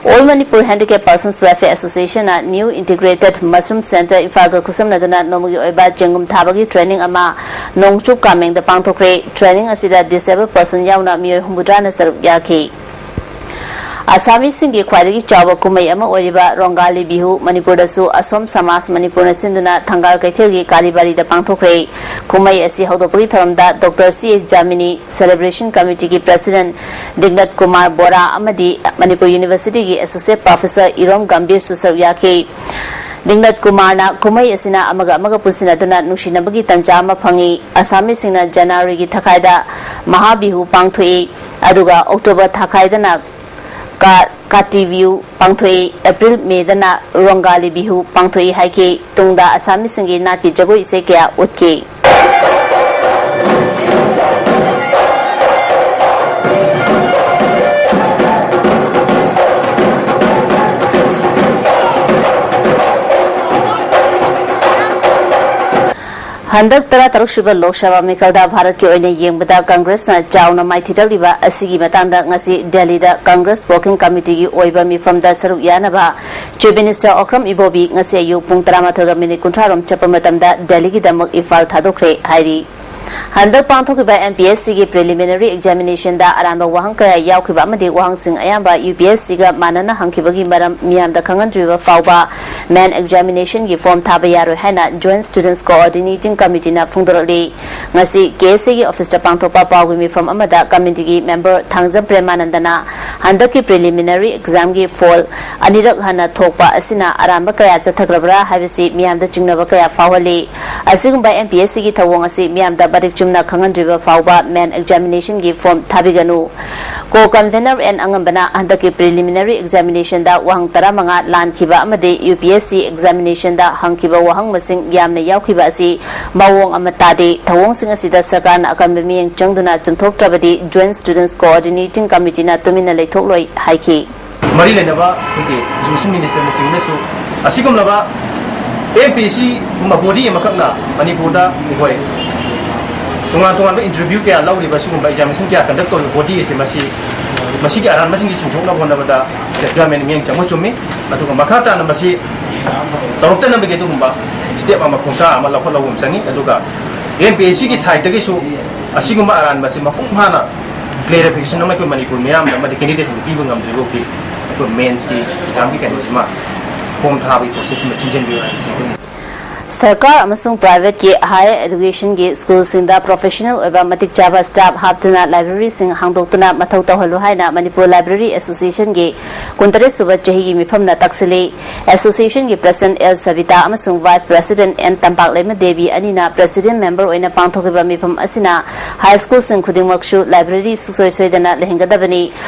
All Manipur handicap persons welfare ꯑꯦꯁꯣꯁꯤꯌꯦꯁꯟꯅ ꯅ꯭ꯌꯨ ꯏꯟꯇꯤꯒ꯭ꯔꯦꯇꯦꯗ ꯃꯁꯔꯨꯝ ꯁꯦꯟꯇꯔ ꯏꯝꯐꯥꯜꯒ ꯈꯨꯠꯁꯝꯅꯗꯨꯅ ꯅꯣꯡꯃꯒꯤ ꯑꯣꯏꯕ ꯆꯦꯡꯒꯨꯝ ꯊꯥꯕꯒꯤ ꯇ꯭ꯔꯦꯅꯤꯡ ꯑꯃ ꯅꯣꯡꯆꯨꯞ ꯀꯥꯃꯦꯡꯗ ꯄꯥꯡꯊꯣꯛꯈ꯭ꯔꯦ꯫ ꯇ꯭ꯔꯦꯅꯤꯡ ꯑꯁꯤꯗ ꯗꯤꯁꯑꯦꯕꯜ ꯄꯔꯁꯟ ꯌꯥꯎꯅ ꯃꯤꯑꯣꯏ ꯍꯨꯝꯐꯨꯇꯔꯥꯅ ꯁꯔꯨꯛ ꯌꯥꯈꯤ꯫ ꯑꯁꯥꯃꯤꯁꯁꯤꯡꯒꯤ ꯈ꯭ꯋꯥꯏꯗꯒꯤ ꯆꯥꯎꯕ ꯀꯨꯝꯍꯩ ꯑꯃ ꯑꯣꯏꯔꯤꯕ ꯔꯣꯡꯒꯥꯂꯤ ꯕꯤꯍꯨ ꯃꯅꯤꯄꯨꯔꯗꯁꯨ ꯑꯁꯣꯝ ꯁꯃꯥꯖ ꯃꯅꯤꯄꯨꯔꯅ ꯁꯤꯟꯗꯨꯅ ꯊꯪꯒꯥꯜ ꯀꯩꯊꯦꯜꯒꯤ ꯀꯥꯂꯤꯕꯥꯔꯤꯗ ꯄꯥꯡꯊꯣꯛꯈ꯭ꯔꯦ꯫ ꯀꯨꯝꯍꯩ ꯑꯁꯤ ꯍꯧꯗꯣꯛꯄꯒꯤ ꯊꯧꯔꯝꯗ ꯗꯣꯛꯇꯔ ꯁꯤ ꯑꯦꯁ ꯖꯥꯃꯤꯅꯤ, celebration committeeꯒꯤ president ꯗꯤꯡꯅꯠ ꯀꯨꯃꯥꯔ ꯕꯣꯔꯥ ꯑꯃꯗꯤ ꯃꯅꯤꯄꯨꯔ ꯌꯨꯅꯤꯚꯔꯁꯤꯇꯤꯒꯤ associate professor ꯏꯔꯣꯝ ꯒꯝꯚꯤꯔꯁꯨ ꯁꯔꯨꯛ ꯌꯥꯈꯤ꯫ ꯗꯤꯡꯅꯠ ꯀꯨꯃꯥꯔꯅ ꯀꯨꯝꯍꯩ ꯑꯁꯤꯅ ꯑꯃꯒ ꯑꯃꯒ ꯄꯨꯟꯁꯤꯟꯅꯗꯨꯅ ꯅꯨꯡꯁꯤꯅꯕꯒꯤ ꯇꯟꯖꯥ ꯑꯃ ꯐꯪꯏ꯫ ꯑꯁꯥꯃꯤꯁꯁꯤꯡꯅ ꯖꯅꯋꯥꯔꯤꯒꯤ ꯊꯥꯈꯥꯏꯗ ꯃꯍꯥꯕꯤꯍꯨ ꯄꯥꯡꯊꯣꯛꯏ, ꯑꯗꯨꯒ ꯑꯣꯛꯇꯣꯕꯔ ꯊꯥꯈꯥꯏꯗꯅ ꯀꯥ-, ꯀꯥꯇꯤ ꯕꯤꯍꯨ ꯄꯥꯡꯊꯣꯛꯏ, ꯑꯦꯄ꯭ꯔꯤꯜ ꯃꯦꯗꯅ ꯔꯣꯡꯒꯥꯂꯤ ꯕꯤꯍꯨ ꯄꯥꯡꯊꯣꯛꯏ ꯍꯥꯏꯈꯤ꯫ ꯇꯨꯡꯗ ꯑꯁꯥꯃꯤꯁꯁꯤꯡꯒꯤ ꯅꯥꯠꯀꯤ ꯖꯒꯣꯏ ꯏꯁꯩ ꯀꯌꯥ ꯎꯠꯈꯤ꯫ ꯍꯟꯗꯛ ꯇꯔꯥꯇꯔꯨꯛ ꯁꯨꯕ ꯂꯣꯛ ꯁꯚꯥ ꯃꯤꯈꯜꯗ ꯚꯥꯔꯠꯀꯤ ꯑꯣꯏꯅ ꯌꯦꯡꯕꯗ ꯀꯪꯒ꯭ꯔꯦꯁꯅ ꯆꯥꯎꯅ ꯃꯥꯏꯊꯤꯔꯛꯂꯤꯕ ꯑꯁꯤꯒꯤ ꯃꯇꯥꯡꯗ ꯉꯁꯤ ꯗꯦꯜꯂꯤꯗ ꯀꯪꯒ꯭ꯔꯦꯁ ꯋꯥꯔꯀꯤꯡ ꯀꯃꯤꯇꯤꯒꯤ ꯑꯣꯏꯕ ꯃꯤꯐꯝꯗ ꯁꯔꯨꯛ ꯌꯥꯅꯕ Chief Minister ꯑꯣꯀ꯭ꯔꯝ ꯏꯕꯣꯕꯤ ꯉꯁꯤ ꯑꯌꯨꯛ ꯄꯨꯡ ꯇꯔꯥꯃꯥꯊꯣꯏꯒ ꯃꯤꯅꯤꯠ ꯀꯨꯟꯊ꯭ꯔꯥ ꯔꯣꯝ ꯆꯠꯄ ꯃꯇꯝꯗ ꯗꯦꯜꯂꯤꯒꯤꯗꯃꯛ ꯏꯝꯐꯥꯜ ꯊꯥꯗꯣꯛꯈ꯭ꯔꯦ ꯍꯥꯏꯔꯤ꯫ ꯍꯟꯗꯛ ꯄꯥꯡꯊꯣꯛꯈꯤꯕ M P S Cꯒꯤ preliminary examinationꯗ ꯑꯔꯥꯟꯕ ꯋꯥꯍꯪ ꯀꯌꯥ ꯌꯥꯎꯈꯤꯕ ꯑꯃꯗꯤ ꯋꯥꯍꯪꯁꯤꯡ ꯑꯌꯥꯝꯕ U P S Cꯒ ꯃꯥꯟꯅꯅ ꯍꯪꯈꯤꯕꯒꯤ ꯃꯔꯝ ꯃꯤꯌꯥꯝꯗ ꯈꯪꯍꯟꯗ꯭ꯔꯤꯕ ꯐꯥꯎꯕ main examinationꯒꯤ form ꯊꯥꯕ ꯌꯥꯔꯣꯏ ꯍꯥꯏꯅ Joint Students Coordinating Committeeꯅ ꯐꯣꯡꯗꯣꯔꯛꯂꯤ꯫ ꯉꯁꯤ K S Aꯒꯤ officeꯇ ꯄꯥꯡꯊꯣꯛꯄ ꯄꯥꯎꯒꯤ ꯃꯤꯐꯝ ꯑꯃꯗ committeeꯒꯤ member ꯊꯥꯡꯖꯝ ꯄ꯭ꯔꯦꯃꯥꯅꯟꯗꯅ ꯍꯟꯗꯛꯀꯤ preliminary examꯒꯤ fall ꯑꯅꯤꯔꯛ ꯍꯟꯅ ꯊꯣꯛꯄ ꯑꯁꯤꯅ ꯑꯔꯥꯟꯕ ꯀꯌꯥ ꯆꯠꯊꯈ꯭ꯔꯕ꯭ꯔꯥ ꯍꯥꯏꯕꯁꯤ ꯃꯤꯌꯥꯝꯗ ꯆꯤꯡꯅꯕ ꯀꯌꯥ ꯐꯥꯎꯍꯜꯂꯤ꯫ ꯑꯁꯤꯒꯨꯝꯕ M P S Cꯒꯤ ꯊꯧꯑꯣꯡ ꯑꯁꯤ ꯃꯤꯌꯥꯝꯗ ꯃꯔꯤꯛ ꯆꯨꯝꯅ ꯈꯪꯍꯟꯗ꯭ꯔꯤꯕ ꯐꯥꯎꯕ main examinationꯒꯤ form ꯊꯥꯕꯤꯒꯅꯨ꯫ Co-convener N ꯑꯉꯝꯕꯅ ꯍꯟꯗꯛꯀꯤ preliminary examinationꯗ ꯋꯥꯍꯪ ꯇꯔꯥꯃꯉꯥ ꯂꯥꯟꯈꯤꯕ ꯑꯃꯗꯤ U P S C examinationꯗ ꯍꯪꯈꯤꯕ ꯋꯥꯍꯪ ꯃꯁꯤꯡ ꯌꯥꯝꯅ ꯌꯥꯎꯈꯤꯕ ꯑꯁꯤ ꯃꯑꯣꯡ ꯑꯃ ꯇꯥꯗꯦ꯫ ꯊꯧꯑꯣꯡꯁꯤꯡ ꯑꯁꯤꯗ ꯁꯔꯀꯥꯔꯅ ꯑꯀꯟꯕ ꯃꯤꯠꯌꯦꯡ ꯆꯪꯗꯨꯅ ꯆꯨꯝꯊꯣꯛꯇ꯭ꯔꯕꯗꯤ Joint Students Coordinating Committeeꯅ ꯇꯨꯃꯤꯟꯅ ꯂꯩꯊꯣꯛꯂꯣꯏ ꯍꯥꯏꯈꯤ꯫ ꯃꯔꯤ ꯂꯩꯅꯕ ꯑꯩꯈꯣꯏꯒꯤ education minister ꯅꯆꯤꯡꯕꯅꯁꯨ ꯑꯁꯤꯒꯨꯝꯂꯕ M P S Cꯒꯨꯝꯕ body ꯑꯃꯈꯛꯅ ꯃꯅꯤꯄꯨꯔꯗ ꯑꯩꯈꯣꯏ ꯇꯣꯉꯥꯟ ꯇꯣꯉꯥꯟꯕ interview ꯀꯌꯥ ꯂꯧꯔꯤꯕ, ꯁꯤꯒꯨꯝꯕ examination ꯀꯌꯥ conduct ꯇꯧꯔꯤꯕ body ꯑꯁꯤ ꯃꯁꯤ, ꯃꯁꯤꯒꯤ ꯑꯔꯥꯟꯕꯁꯤꯡꯁꯤ ꯆꯨꯝꯊꯣꯛꯅꯕ ꯍꯣꯠꯅꯕꯗ central government ꯃꯤꯠꯌꯦꯡ ꯆꯪꯕ ꯆꯨꯝꯃꯤ꯫ ꯑꯗꯨꯒ ꯃꯈꯥ ꯇꯥꯅ ꯃꯁꯤ ꯇꯧꯔꯛꯇꯅꯕꯒꯤ ꯑꯗꯨꯒꯨꯝꯕ step ꯑꯃ, ꯈꯣꯡꯊꯥꯡ ꯑꯃ ꯂꯧꯈꯠꯍꯧꯕ ꯑꯃ ꯆꯪꯉꯤ꯫ ꯑꯗꯨꯒ M P S Cꯒꯤ sideꯇꯒꯤꯁꯨ ꯑꯁꯤꯒꯨꯝꯕ ꯑꯔꯥꯟꯕꯁꯤ ꯃꯄꯨꯡ ꯐꯥꯅ ꯀ꯭ꯂꯦꯔꯤꯐꯤꯀꯦꯁꯟ ꯑꯃ ꯑꯩꯈꯣꯏ ꯃꯅꯤꯄꯨꯔ ꯃꯤꯌꯥꯝꯗ ꯑꯃꯗꯤ ꯀꯦꯟꯗꯤꯗꯦꯠꯁꯤꯡꯗ ꯄꯤꯕ ꯉꯝꯗ꯭ꯔꯤꯐꯥꯎꯗꯤ ꯑꯩꯈꯣꯏ ꯃꯦꯟꯁꯀꯤ ꯑꯦꯛꯖꯥꯝꯒꯤ ꯀꯩꯅꯣꯁꯤꯃ, ꯐꯣꯝ ꯊꯥꯕꯒꯤ ꯄ꯭ꯔꯣꯁꯦꯁꯁꯤꯃ ꯊꯤꯡꯖꯤꯟꯕꯤꯌꯨ ꯍꯥꯏꯕꯁꯤ ꯑꯩꯈꯣꯏ ꯁꯔꯀꯥꯔ ꯑꯃꯁꯨꯡ ꯄ꯭ꯔꯥꯏꯚꯦꯠꯀꯤ ꯍꯥꯌꯔ ꯑꯦꯖꯨꯀꯦꯁꯟꯒꯤ ꯁ꯭ꯀꯨꯜꯁꯤꯡꯗ ꯄ꯭ꯔꯣꯐꯦꯁꯅꯦꯜ ꯑꯣꯏꯕ ꯃꯇꯤꯛ ꯆꯥꯕ ꯁ꯭ꯇꯥꯐ ꯍꯥꯞꯇꯨꯅ ꯂꯥꯏꯕ꯭ꯔꯦꯔꯤꯁꯤꯡ ꯍꯥꯡꯗꯣꯛꯇꯨꯅ ꯃꯊꯧ ꯇꯧꯍꯜꯂꯨ ꯍꯥꯏꯅ ꯃꯅꯤꯄꯨꯔ ꯂꯥꯏꯕ꯭ꯔꯦꯔꯤ ꯑꯦꯁꯣꯁꯤꯌꯦꯁꯟꯒꯤ ꯀꯨꯟꯇꯔꯦꯠ ꯁꯨꯕ ꯆꯍꯤꯒꯤ ꯃꯤꯐꯝꯅ ꯇꯛꯁꯤꯜꯂꯤ꯫ ꯑꯦꯁꯣꯁꯤꯌꯦꯁꯟꯒꯤ ꯄ꯭ꯔꯦꯁꯤꯗꯦꯟꯠ ꯑꯦꯜ ꯁꯕꯤꯇꯥ ꯑꯃꯁꯨꯡ ꯚꯥꯏꯁ ꯄ꯭ꯔꯦꯁꯤꯗꯦꯟꯠ ꯑꯦꯟ ꯇꯝꯄꯥꯛꯂꯩꯃ ꯗꯦꯕꯤ ꯑꯅꯤꯅ ꯄ꯭ꯔꯦꯁꯤꯗꯦꯟꯠ ꯃꯦꯝꯕꯔ ꯑꯣꯏꯅ ꯄꯥꯡꯊꯣꯛꯈꯤꯕ ꯃꯤꯐꯝ ꯑꯁꯤꯅ ꯍꯥꯏ ꯁ꯭ꯀꯨꯜꯁꯤꯡ ꯈꯨꯗꯤꯡꯃꯛꯁꯨ ꯂꯥꯏꯕ꯭ꯔꯦꯔꯤ ꯁꯨꯡꯁꯣꯏ ꯁꯣꯏꯗꯅ ꯂꯩꯍꯟꯒꯗꯕꯅꯤ꯫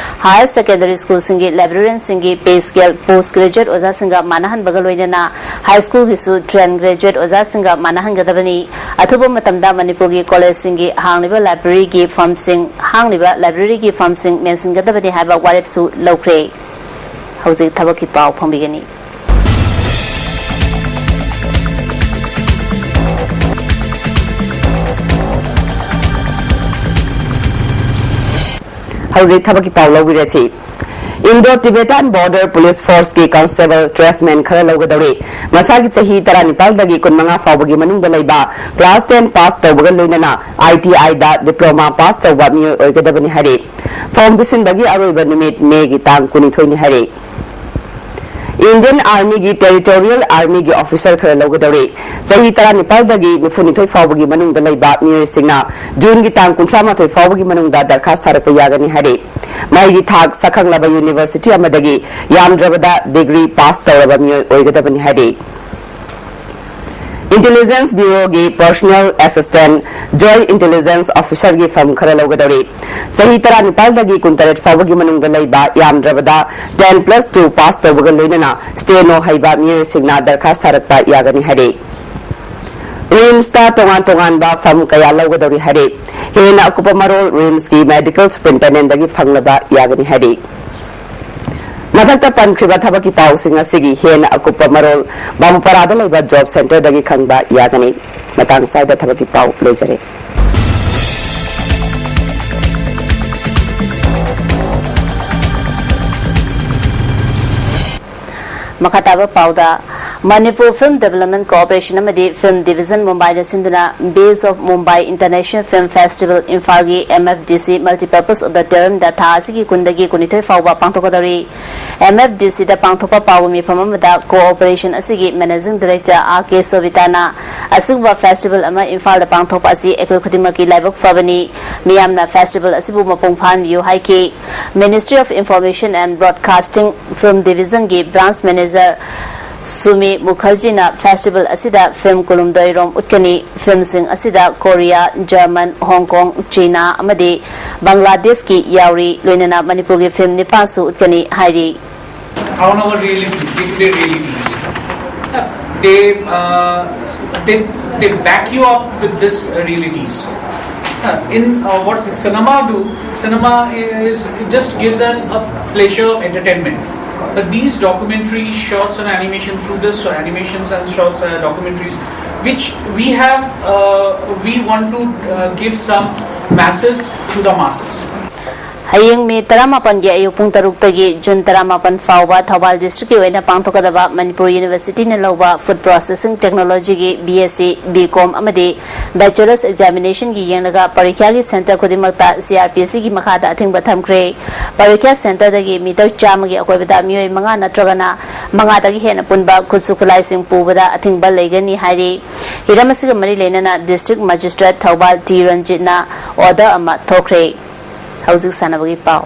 ꯍꯥꯌꯔ ꯁꯦꯀꯦꯟꯗꯔꯤ ꯁ꯭ꯀꯨꯜꯁꯤꯡꯒꯤ ꯂꯥꯏꯕ꯭ꯔꯦꯔꯤꯌꯟꯁꯤꯡꯒꯤ ꯄꯦ ꯁ꯭ꯀꯦꯜ ꯄꯣꯁ ꯒ꯭ꯔꯦꯖꯨꯑꯦꯠ ꯑꯣꯖꯥꯁꯤꯡꯒ ꯃꯥꯟꯅꯍꯟꯕꯒ ꯂꯣꯏꯅꯅ ꯍꯥꯏ ꯁ꯭ꯀꯨꯜꯒꯤꯁꯨ ꯇ꯭ꯔꯦꯟ ꯒ꯭ꯔꯦꯖꯨꯑꯦꯠ ꯑꯣꯖꯥꯁꯤꯡꯒ ꯃꯥꯟꯅꯍꯟꯒꯗꯕꯅꯤ꯫ ꯑꯊꯨꯕ ꯃꯇꯝꯗ ꯃꯅꯤꯄꯨꯔꯒꯤ ꯀꯣꯂꯦꯖꯁꯤꯡꯒꯤ ꯍꯥꯡꯂꯤꯕ ꯂꯥꯏꯕ꯭ꯔꯦꯔꯤꯒꯤ ꯐꯝꯁꯤꯡ, ꯍꯥꯡꯂꯤꯕ ꯂꯥꯏꯕ꯭ꯔꯦꯔꯤꯒꯤ ꯐꯝꯁꯤꯡ ꯃꯦꯟꯁꯤꯟꯒꯗꯕꯅꯤ ꯍꯥꯏꯕ ꯋꯥꯔꯦꯞꯁꯨ ꯂꯧꯈ꯭ꯔꯦ꯫ ꯍꯧꯖꯤꯛ ꯊꯕꯛꯀꯤ ꯄꯥꯎ ꯐꯣꯡꯕꯤꯒꯅꯤ꯫ ꯍꯧꯖꯤꯛ ꯊꯕꯛꯀꯤ ꯄꯥꯎ ꯂꯧꯕꯤꯔꯁꯤ꯫ Indo Tibetan Border Police Force ꯀꯤ ꯀꯟꯁꯇꯦꯕꯜ ꯇ꯭ꯔꯦꯁꯃꯦꯟ ꯈꯔ ꯂꯧꯒꯗꯧꯔꯤ꯫ ꯃꯁꯥꯒꯤ ꯆꯍꯤ ꯇꯔꯥꯅꯤꯄꯥꯜꯗꯒꯤ ꯀꯨꯟꯃꯉꯥ ꯐꯥꯎꯕꯒꯤ ꯃꯅꯨꯡꯗ ꯂꯩꯕ, ꯀ꯭ꯂꯥꯁ ꯇꯦꯟ ꯄꯥꯁ ꯇꯧꯕꯒ ꯂꯣꯏꯅꯅ ꯑꯥꯏ ꯇꯤ ꯑꯥꯏꯗ ꯗꯤꯄ꯭ꯂꯣꯃꯥ ꯄꯥꯁ ꯇꯧꯕ ꯃꯤꯑꯣꯏ ꯑꯣꯏꯒꯗꯕꯅꯤ ꯍꯥꯏꯔꯤ꯫ ꯐꯣꯔꯝ ꯄꯤꯁꯤꯟꯕꯒꯤ ꯑꯔꯣꯏꯕ ꯅꯨꯃꯤꯠ ꯃꯦꯒꯤ ꯇꯥꯡ ꯀꯨꯟꯅꯤꯊꯣꯏꯅꯤ ꯍꯥꯏꯔꯤ꯫ ꯏꯟꯗꯤꯌꯟ ꯑꯥꯔꯃꯤꯒꯤ ꯇꯦꯔꯤꯇꯣꯔꯤꯌꯦꯜ ꯑꯥꯔꯃꯤꯒꯤ ꯑꯣꯐꯤꯁꯥꯔ ꯈꯔ ꯂꯧꯒꯗꯧꯔꯤ꯫ ꯆꯍꯤ ꯇꯔꯥꯅꯤꯄꯥꯜꯗꯒꯤ ꯅꯤꯐꯨꯅꯤꯊꯣꯏ ꯐꯥꯎꯕꯒꯤ ꯃꯅꯨꯡꯗ ꯂꯩꯕ ꯃꯤꯑꯣꯏꯁꯤꯡꯅ ꯖꯨꯟꯒꯤ ꯇꯥꯡ ꯀꯨꯟꯊ꯭ꯔꯥ ꯃꯥꯊꯣꯏ ꯐꯥꯎꯕꯒꯤ ꯃꯅꯨꯡꯗ ꯗꯔꯈꯥꯁ ꯊꯥꯔꯛꯄ ꯌꯥꯒꯅꯤ ꯍꯥꯏꯔꯤ꯫ ꯃꯍꯩꯒꯤ ꯊꯥꯛ ꯁꯛꯈꯪꯂꯕ ꯌꯨꯅꯤꯚꯔꯁꯤꯇꯤ ꯑꯃꯗꯒꯤ ꯌꯥꯝꯗ꯭ꯔꯕꯗ ꯗꯤꯒ꯭ꯔꯤ ꯄꯥꯁ ꯇꯧꯔꯕ ꯃꯤꯑꯣꯏ ꯑꯣꯏꯒꯗꯕꯅꯤ ꯍꯥꯏꯔꯤ꯫ ꯏꯟꯇꯦꯂꯤꯖꯦꯟꯁ ꯕ꯭ꯌꯨꯔꯣꯒꯤ ꯄꯔꯁꯣꯅꯦꯜ ꯑꯦꯁꯤꯁꯇꯦꯟꯠ, ꯖꯣꯏꯟꯠ ꯏꯟꯇꯦꯂꯤꯖꯦꯟꯁ ꯑꯣꯐꯤꯁꯥꯔꯒꯤ ꯐꯝ ꯈꯔ ꯂꯧꯒꯗꯧꯔꯤ꯫ ꯆꯍꯤ ꯇꯔꯥꯅꯤꯄꯥꯜꯗꯒꯤ ꯀꯨꯟꯇꯔꯦꯠ ꯐꯥꯎꯕꯒꯤ ꯃꯅꯨꯡꯗ ꯂꯩꯕ, ꯌꯥꯝꯗ꯭ꯔꯕꯗ ꯇꯦꯟ ꯄ꯭ꯂꯁ ꯇꯨ ꯄꯥꯁ ꯇꯧꯕꯒ ꯂꯣꯏꯅꯅ ꯁ꯭ꯇꯦꯅꯣ ꯍꯩꯕ ꯃꯤꯑꯣꯏꯁꯤꯡꯅ ꯗꯔꯈꯥꯁ ꯊꯥꯔꯛꯄ ꯌꯥꯒꯅꯤ ꯍꯥꯏꯔꯤ꯫ ꯔꯤꯝꯁꯇ ꯇꯣꯉꯥꯟ ꯇꯣꯉꯥꯟꯕ ꯐꯝ ꯀꯌꯥ ꯂꯧꯒꯗꯧꯔꯤ ꯍꯥꯏꯔꯤ꯫ ꯍꯦꯟꯅ ꯑꯀꯨꯞꯄ ꯃꯔꯣꯜ ꯔꯤꯝꯁꯀꯤ ꯃꯦꯗꯤꯀꯦꯜ ꯁꯨꯄꯔꯤꯟꯇꯦꯟꯗꯦꯟꯠꯇꯒꯤ ꯐꯪꯂꯕ ꯌꯥꯒꯅꯤ ꯍꯥꯏꯔꯤ꯫ ꯃꯊꯛꯇ ꯄꯟꯈ꯭ꯔꯤꯕ ꯊꯕꯛꯀꯤ ꯄꯥꯎꯁꯤꯡ ꯑꯁꯤꯒꯤ ꯍꯦꯟꯅ ꯑꯀꯨꯞꯄ ꯃꯔꯣꯜ ꯕꯥꯕꯨꯄꯥꯔꯥꯗ ꯂꯩꯕ ꯖꯣꯕ ꯁꯦꯟꯇꯔꯗꯒꯤ ꯈꯪꯕ ꯌꯥꯒꯅꯤ꯫ ꯃꯇꯥꯡ ꯑꯁꯤꯗ ꯊꯕꯛꯀꯤ ꯄꯥꯎ ꯂꯣꯏꯖꯔꯦ꯫ ꯃꯈꯥ ꯇꯥꯕ ꯄꯥꯎꯗ, ꯃꯅꯤꯄꯨꯔ ꯐꯤꯜꯝ ꯗꯦꯕꯂꯞꯃꯦꯟ ꯀꯣꯑꯣꯄꯔꯦꯁꯟ ꯑꯃꯗꯤ ꯐꯤꯜꯝ ꯗꯤꯕꯤꯖꯟ ꯃꯨꯝꯕꯥꯏꯅ ꯁꯤꯟꯗꯨꯅ Best of Mumbai International Film Festival ꯏꯝꯐꯥꯜꯒꯤ M F D C Multipurpose Auditoriumꯗ ꯊꯥ ꯑꯁꯤꯒꯤ ꯀꯨꯟꯗꯒꯤ ꯀꯨꯟꯅꯤꯊꯣꯏ ꯐꯥꯎꯕ ꯄꯥꯡꯊꯣꯛꯀꯗꯧꯔꯤ꯫ M F D Cꯗ ꯄꯥꯡꯊꯣꯛꯄ ꯄꯥꯎꯒꯤ ꯃꯤꯐꯝ ꯑꯃꯗ ꯀꯣꯑꯣꯄꯔꯦꯁꯟ ꯑꯁꯤꯒꯤ ꯃꯦꯅꯦꯖꯤꯡ ꯗꯥꯏꯔꯦꯛꯇꯔ R K ꯁꯣꯕꯤꯇꯥꯅ ꯑꯁꯤꯒꯨꯝꯕ ꯐꯦꯁꯇꯤꯚꯦꯜ ꯑꯃ ꯏꯝꯐꯥꯜꯗ ꯄꯥꯡꯊꯣꯛꯄ ꯑꯁꯤ ꯑꯩꯈꯣꯏ ꯈꯨꯗꯤꯡꯃꯛꯀꯤ ꯂꯥꯏꯕꯛ ꯐꯕꯅꯤ꯫ ꯃꯤꯌꯥꯝꯅ ꯐꯦꯁꯇꯤꯚꯦꯜ ꯑꯁꯤꯕꯨ ꯃꯄꯨꯡ ꯐꯥꯍꯟꯕꯤꯌꯨ ꯍꯥꯏꯈꯤ꯫ Ministry of Information and Broadcasting Film Divisionꯒꯤ Branch Manager ꯁꯨꯃꯤ ꯃꯨꯈꯔꯖꯤꯅ ꯐꯦꯁꯇꯤꯚꯦꯜ ꯑꯁꯤꯗ ꯐꯤꯜꯝ ꯀꯨꯟꯍꯨꯝꯗꯣꯏ ꯔꯣꯝ ꯎꯠꯀꯅꯤ꯫ ꯐꯤꯜꯝꯁꯤꯡ ꯑꯁꯤꯗ Korea, German, Hong Kong, China ꯑꯃꯗꯤ ꯕꯪꯒ꯭ꯂꯥꯗꯦꯁꯀꯤ ꯌꯥꯎꯔꯤ꯫ ꯂꯣꯏꯅꯅ ꯃꯅꯤꯄꯨꯔꯒꯤ ꯐꯤꯜꯝ ꯅꯤꯄꯥꯟꯁꯨ ꯎꯠꯀꯅꯤ ꯍꯥꯏꯔꯤ꯫ On our realities, day-to-day realities, they, uh, they, they back you up with this realities. Uh, in uh, what cinema do, cinema is, it just gives us a pleasure of entertainment. But these documentaries, shorts and animation, through this, so animations and shorts, uh, documentaries, which we have, uh, we want to uh, give some message to the masses. ꯍꯌꯦꯡ ꯃꯦ ꯇꯔꯥꯃꯥꯄꯟꯒꯤ ꯑꯌꯨꯛ ꯄꯨꯡ ꯇꯔꯨꯛꯇꯒꯤ June ꯇꯔꯥꯃꯥꯄꯟ ꯐꯥꯎꯕ ꯊꯧꯕꯥꯜ ꯗꯤꯁꯇ꯭ꯔꯤꯛꯀꯤ ꯑꯣꯏꯅ ꯄꯥꯡꯊꯣꯛꯀꯗꯕ ꯃꯅꯤꯄꯨꯔ ꯌꯨꯅꯤꯚꯔꯁꯤꯇꯤꯅ ꯂꯧꯕ food processing ꯇꯦꯛꯅꯣꯂꯣꯖꯤꯒꯤ B S C, B Com ꯑꯃꯗꯤ ꯕꯦꯆꯂꯔꯁ ꯑꯦꯛꯖꯥꯃꯤꯅꯦꯁꯟꯒꯤ ꯌꯦꯡꯂꯒ ꯄꯔꯤꯈ꯭ꯌꯥꯒꯤ ꯁꯦꯟꯇꯔ ꯈꯨꯗꯤꯡꯃꯛꯇ C R P Cꯒꯤ ꯃꯈꯥꯗ ꯑꯊꯤꯡꯕ ꯊꯝꯈ꯭ꯔꯦ꯫ ꯄꯔꯤꯈ꯭ꯌꯥ ꯁꯦꯟꯇꯔꯗꯒꯤ ꯃꯤꯇꯔ ꯆꯥꯝꯃꯒꯤ ꯑꯀꯣꯏꯕꯗ ꯃꯤꯑꯣꯏ ꯃꯉꯥ ꯅꯠꯇ꯭ꯔꯒꯅ ꯃꯉꯥꯗꯒꯤ ꯍꯦꯟꯅ ꯄꯨꯟꯕ ꯈꯨꯠꯁꯨ ꯈꯨꯠꯂꯥꯏꯁꯤꯡ ꯄꯨꯕꯗ ꯑꯊꯤꯡꯕ ꯂꯩꯒꯅꯤ ꯍꯥꯏꯔꯤ꯫ ꯍꯤꯔꯝ ꯑꯁꯤꯒ ꯃꯔꯤ ꯂꯩꯅꯅ ꯗꯤꯁꯇ꯭ꯔꯤꯛ ꯃꯦꯖꯤꯁꯇ꯭ꯔꯦꯠ ꯊꯧꯕꯥꯜ ꯇꯤ ꯔꯟꯖꯤꯠꯅ ꯑꯣꯔꯗꯔ ꯑꯃ ꯊꯣꯛꯈ꯭ꯔꯦ꯫ ꯍꯧꯖꯤꯛ ꯁꯥꯟꯅꯕꯒꯤ ꯄꯥꯎ꯫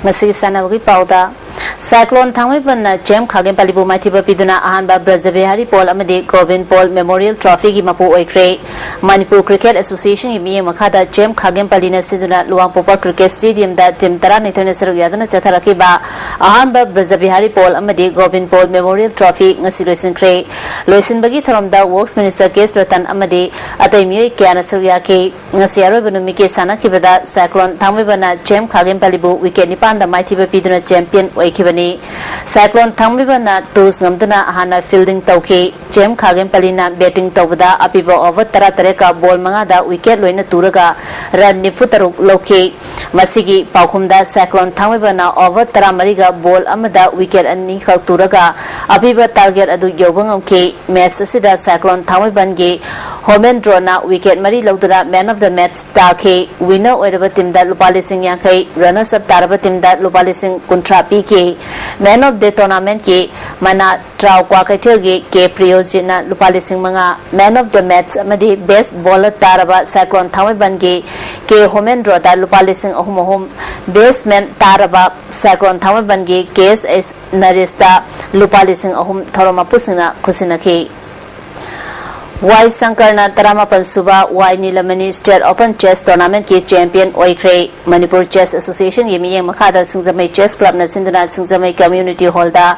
ꯉꯁꯤꯒꯤ ꯁꯥꯟꯅꯕꯒꯤ ꯄꯥꯎꯗ, ꯁꯥꯏꯀ꯭ꯂꯣꯟ ꯊꯥꯡꯃꯩꯕꯟꯅ ꯖꯦꯝ ꯈꯥꯒꯦꯝꯄꯥꯂꯤꯕꯨ ꯃꯥꯏꯊꯤꯕ ꯄꯤꯗꯨꯅ ꯑꯍꯥꯟꯕ ꯕ꯭ꯔꯖꯕꯤꯍꯥꯔꯤ ꯄꯣꯜ ꯑꯃꯗꯤ ꯒꯣꯕꯤꯟ ꯄꯣꯜ ꯃꯦꯃꯣꯔꯤꯌꯦꯜ ꯇ꯭ꯔꯣꯐꯤꯒꯤ ꯃꯄꯨ ꯑꯣꯏꯈ꯭ꯔꯦ꯫ ꯃꯅꯤꯄꯨꯔ ꯀ꯭ꯔꯤꯀꯦꯠ ꯑꯦꯁꯣꯁꯤꯌꯦꯁꯟꯒꯤ ꯃꯤꯠꯌꯦꯡ ꯃꯈꯥꯗ ꯖꯦꯝ ꯈꯥꯒꯦꯝꯄꯥꯂꯤꯅ ꯁꯤꯟꯗꯨꯅ ꯂꯨꯋꯥꯡꯄꯣꯛꯄ ꯀ꯭ꯔꯤꯀꯦꯠ ꯁ꯭ꯇꯦꯗꯤꯌꯝꯗ ꯇꯤꯝ ꯇꯔꯥꯅꯤꯊꯣꯏꯅ ꯁꯔꯨꯛ ꯌꯥꯗꯨꯅ ꯆꯠꯊꯔꯛꯈꯤꯕ ꯑꯍꯥꯟꯕ ꯕ꯭ꯔꯖꯕꯤꯍꯥꯔꯤ ꯄꯣꯜ ꯑꯃꯗꯤ ꯒꯣꯕꯤꯟ ꯄꯣꯜ ꯃꯦꯃꯣꯔꯤꯌꯦꯜ ꯇ꯭ꯔꯣꯐꯤ ꯉꯁꯤ ꯂꯣꯏꯁꯤꯟꯈ꯭ꯔꯦ꯫ ꯂꯣꯏꯁꯤꯟꯕꯒꯤ ꯊꯧꯔꯝꯗ ꯋꯔꯛꯁ ꯃꯤꯅꯤꯁꯇꯔ ꯀꯦ ꯁ꯭ꯔꯇꯟ ꯑꯃꯗꯤ ꯑꯇꯩ ꯃꯤꯑꯣꯏ ꯀꯌꯥꯅ ꯁꯔꯨꯛ ꯌꯥꯈꯤ꯫ ꯉꯁꯤ ꯑꯔꯣꯏꯕ ꯅꯨꯃꯤꯠꯀꯤ ꯁꯥꯟꯅꯈꯤꯕꯗ ꯁꯥꯏꯀ꯭ꯂꯣꯟ ꯊꯥꯡꯃꯩꯕꯟꯅ ꯖꯦꯝ ꯈꯥꯒꯦꯝꯄꯥꯂꯤꯕꯨ ꯋꯤꯀꯦꯠ ꯅꯤꯄꯥꯟꯗ ꯃꯥꯏꯊꯤꯕ ꯄꯤꯗꯨꯅ ꯆꯦꯝꯄꯤꯌꯟ ꯑꯣꯏꯈꯤꯕ ꯕꯅꯤ꯫ ꯁꯥꯏꯀ꯭ꯂꯣꯟ ꯊꯥꯡꯃꯩꯕꯟꯅ ꯇꯣꯁ ꯉꯝꯗꯨꯅ ꯍꯥꯟꯅ ꯐꯤꯜꯗꯤꯡ ꯇꯧꯈꯤ꯫ ꯖꯦꯝ ꯈꯥꯒꯦꯝꯄꯂꯤꯅ ꯕꯦꯇꯤꯡ ꯇꯧꯕꯗ ꯑꯄꯤꯕ ꯑꯣꯚꯔ ꯇꯔꯥ ꯇꯔꯦꯠꯀ ꯕꯣꯜ ꯃꯉꯥꯗ ꯋꯤꯀꯦꯠ ꯂꯣꯏꯅ ꯇꯨꯔꯒ ꯔꯟ ꯅꯤꯐꯨ ꯇꯔꯨꯛ ꯂꯧꯈꯤ꯫ ꯃꯁꯤꯒꯤ ꯄꯥꯎꯈꯨꯝꯗ ꯁꯥꯏꯀ꯭ꯂꯣꯟ ꯊꯥꯡꯃꯩꯕꯟꯅ ꯑꯣꯚꯔ ꯇꯔꯥ ꯃꯔꯤꯒ ꯕꯣꯜ ꯑꯃꯗ ꯋꯤꯀꯦꯠ ꯑꯅꯤꯈꯛ ꯇꯨꯔꯒ ꯑꯄꯤꯕ ꯇꯥꯔꯒꯦꯠ ꯑꯗꯨ ꯌꯧꯕ ꯉꯝꯈꯤ꯫ ꯃꯦꯠꯆ ꯑꯁꯤꯗ ꯁꯥꯏꯀ꯭ꯂꯣꯟ ꯊꯥꯡꯃꯩꯕꯟꯒꯤ ꯍꯣꯃꯦꯟꯗ꯭ꯔꯣꯅ ꯋꯤꯀꯦꯠ ꯃꯔꯤ ꯂꯧꯗꯨꯅ ꯃꯦꯟ ꯑꯣꯐ ꯗ ꯃꯦꯠꯆ ꯇꯥꯈꯤ꯫ ꯋꯤꯟꯅꯔ ꯑꯣꯏꯔꯕ ꯇꯤꯝꯗ ꯂꯨꯄꯥ ꯂꯤꯁꯤꯡ ꯌꯥꯡꯈꯩ, ꯔꯅꯔꯁ ꯑꯞ ꯇꯥꯔꯕ ꯇꯤꯝꯗ ꯂꯨꯄꯥ ꯂꯤꯁꯤꯡ ꯀꯨꯟꯊ꯭ꯔꯥ ꯄꯤꯈꯤ꯫ ꯃꯦꯟ ꯑꯣꯐ ꯗ ꯇꯣꯔꯅꯥꯃꯦꯟꯠꯀꯤ ꯃꯅꯥ ꯇ꯭ꯔꯥꯎ ꯀ꯭ꯋꯥꯀꯩꯊꯦꯜꯒꯤ ꯀꯦ ꯄ꯭ꯔꯤꯌꯣꯖꯤꯠꯅ ꯂꯨꯄꯥ ꯂꯤꯁꯤꯡ ꯃꯉꯥ, ꯃꯦꯟ ꯑꯣꯐ ꯗ ꯃꯦꯠꯆ ꯑꯃꯗꯤ ꯕꯦꯁ ꯕꯣꯂꯔ ꯇꯥꯔꯕ ꯁꯥꯏꯀ꯭ꯂꯣꯟ ꯊꯥꯡꯃꯩꯕꯟꯒꯤ ꯀꯦ ꯍꯣꯃꯦꯟꯗ꯭ꯔꯣꯗ ꯂꯨꯄꯥ ꯂꯤꯁꯤꯡ ꯑꯍꯨꯝ ꯑꯍꯨꯝ, ꯕꯦꯁ ꯃꯦꯟ ꯇꯥꯔꯕ ꯁꯥꯏꯀ꯭ꯂꯣꯟ ꯊꯥꯡꯃꯩꯕꯟꯒꯤ ꯀꯦ ꯑꯦꯁ ꯑꯩꯆ ꯅꯔꯦꯁꯇ ꯂꯨꯄꯥ ꯂꯤꯁꯤꯡ ꯑꯍꯨꯝ ꯊꯧꯔꯝ ꯃꯄꯨꯁꯤꯡꯅ ꯈꯨꯠꯁꯤꯟꯅꯈꯤ꯫ ꯋꯥꯏ ꯁꯪꯀꯔꯅ ꯇꯔꯥꯃꯥꯄꯟ ꯁꯨꯕ ꯋꯥꯏ ꯅꯤꯂꯃꯅꯤ ꯁ꯭ꯇꯦꯠ ꯑꯣꯄꯟ ꯆꯦꯁ ꯇꯣꯔꯅꯥꯃꯦꯟꯠꯀꯤ ꯆꯦꯝꯄꯤꯌꯟ ꯑꯣꯏꯈ꯭ꯔꯦ꯫ ꯃꯅꯤꯄꯨꯔ ꯆꯦꯁ ꯑꯦꯁꯣꯁꯤꯌꯦꯁꯟꯒꯤ ꯃꯤꯠꯌꯦꯡ ꯃꯈꯥꯗ ꯁꯤꯡꯖꯃꯩ ꯆꯦꯁ ꯀ꯭ꯂꯕꯅ ꯁꯤꯟꯗꯨꯅ ꯁꯤꯡꯖꯃꯩ ꯀꯝꯃ꯭ꯌꯨꯅꯤꯇꯤ ꯍꯣꯜꯗ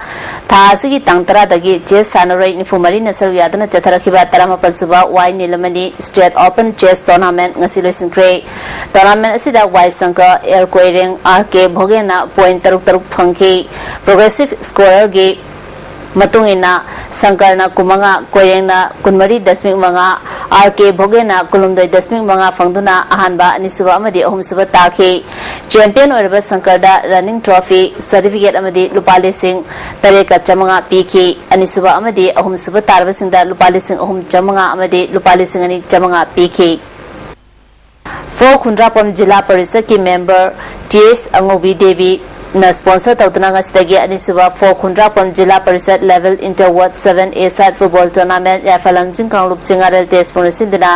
ꯊꯥ ꯑꯁꯤꯒꯤ ꯇꯥꯡ ꯇꯔꯥꯗꯒꯤ ꯆꯦꯁ ꯁꯥꯟꯅꯔꯣꯏ ꯅꯤꯐꯨ ꯃꯔꯤꯅ ꯁꯔꯨꯛ ꯌꯥꯗꯨꯅ ꯆꯠꯊꯔꯛꯈꯤꯕ ꯇꯔꯥꯃꯥꯄꯟ ꯁꯨꯕ ꯋꯥꯏ ꯅꯤꯂꯃꯅꯤ ꯁ꯭ꯇꯦꯠ ꯑꯣꯄꯟ ꯆꯦꯁ ꯇꯣꯔꯅꯥꯃꯦꯟꯠ ꯉꯁꯤ ꯂꯣꯏꯁꯤꯟꯈ꯭ꯔꯦ꯫ ꯇꯣꯔꯅꯥꯃꯦꯟꯠ ꯑꯁꯤꯗ ꯋꯥꯏ ꯁꯪꯀꯔ, ꯑꯦꯜ ꯀꯣꯏꯔꯦꯡ, ꯑꯥꯔ ꯀꯦ ꯚꯣꯒꯦꯟꯅ ꯄꯣꯏꯟꯠ ꯇꯔꯨꯛ ꯇꯔꯨꯛ ꯐꯪꯈꯤ꯫ ꯄ꯭ꯔꯣꯒ꯭ꯔꯦꯁꯤꯚ ꯁ꯭ꯀꯣꯔꯔꯒꯤ ꯃꯇꯨꯡ ꯏꯟꯅ ꯁꯪꯀꯔꯅ ꯀꯨꯟꯃꯉꯥ, ꯀꯣꯏꯔꯦꯡꯅ ꯀꯨꯟꯃꯔꯤ ꯗꯁꯃꯤꯛ ꯃꯉꯥ, ꯑꯥꯔ ꯀꯦ ꯚꯣꯒꯦꯟꯅ ꯀꯨꯟꯍꯨꯝꯗꯣꯏ ꯗꯁꯃꯤꯛ ꯃꯉꯥ ꯐꯪꯗꯨꯅ ꯑꯍꯥꯟꯕ, ꯑꯅꯤꯁꯨꯕ ꯑꯃꯗꯤ ꯑꯍꯨꯝꯁꯨꯕ ꯇꯥꯈꯤ꯫ ꯆꯦꯝꯄꯤꯌꯟ ꯑꯣꯏꯔꯕ ꯁꯪꯀꯔꯗ ꯔꯟꯅꯤꯡ ꯇ꯭ꯔꯣꯐꯤ, ꯁꯔꯇꯤꯐꯤꯀꯦꯠ ꯑꯃꯗꯤ ꯂꯨꯄꯥ ꯂꯤꯁꯤꯡ ꯇꯔꯦꯠꯀ ꯆꯥꯃꯉꯥ ꯄꯤꯈꯤ꯫ ꯑꯅꯤꯁꯨꯕ ꯑꯃꯗꯤ ꯑꯍꯨꯝꯁꯨꯕ ꯇꯥꯔꯕꯁꯤꯡꯗ ꯂꯨꯄꯥ ꯂꯤꯁꯤꯡ ꯑꯍꯨꯝ ꯆꯥꯃꯉꯥ ꯑꯃꯗꯤ ꯂꯨꯄꯥ ꯂꯤꯁꯤꯡ ꯑꯅꯤ ꯆꯥꯃꯉꯥ ꯄꯤꯈꯤ꯫ ꯐꯣ ꯈꯨꯟꯗ꯭ꯔꯥꯛꯄꯝ ꯖꯤꯂꯥ ꯄꯔꯤꯁꯠꯀꯤ ꯃꯦꯝꯕꯔ ꯇꯤ ꯑꯦꯁ ꯑꯉꯧꯕꯤ ꯗꯦꯕꯤꯅ ꯁ꯭ꯄꯣꯟꯁꯔ ꯇꯧꯗꯨꯅ ꯉꯁꯤꯗꯒꯤ ꯑꯅꯤꯁꯨꯕ ꯐꯣ ꯈꯨꯟꯗ꯭ꯔꯥꯛꯄꯝ ꯖꯤꯂꯥ ꯄꯔꯤꯁꯠ ꯂꯦꯚꯦꯜ ꯏꯟꯇꯔ ꯋꯥꯔꯗ ꯁꯚꯦꯟ ꯑꯦ ꯁꯥꯏꯗ ꯐꯨꯠꯕꯣꯜ ꯇꯣꯔꯅꯥꯃꯦꯟꯠ ꯌꯥꯏꯐ ꯂꯝꯖꯤꯡ ꯀꯥꯡꯂꯨꯞ ꯆꯤꯡꯉꯥꯔꯦꯜ ꯇꯦꯖꯄꯨꯔꯅ ꯁꯤꯟꯗꯨꯅ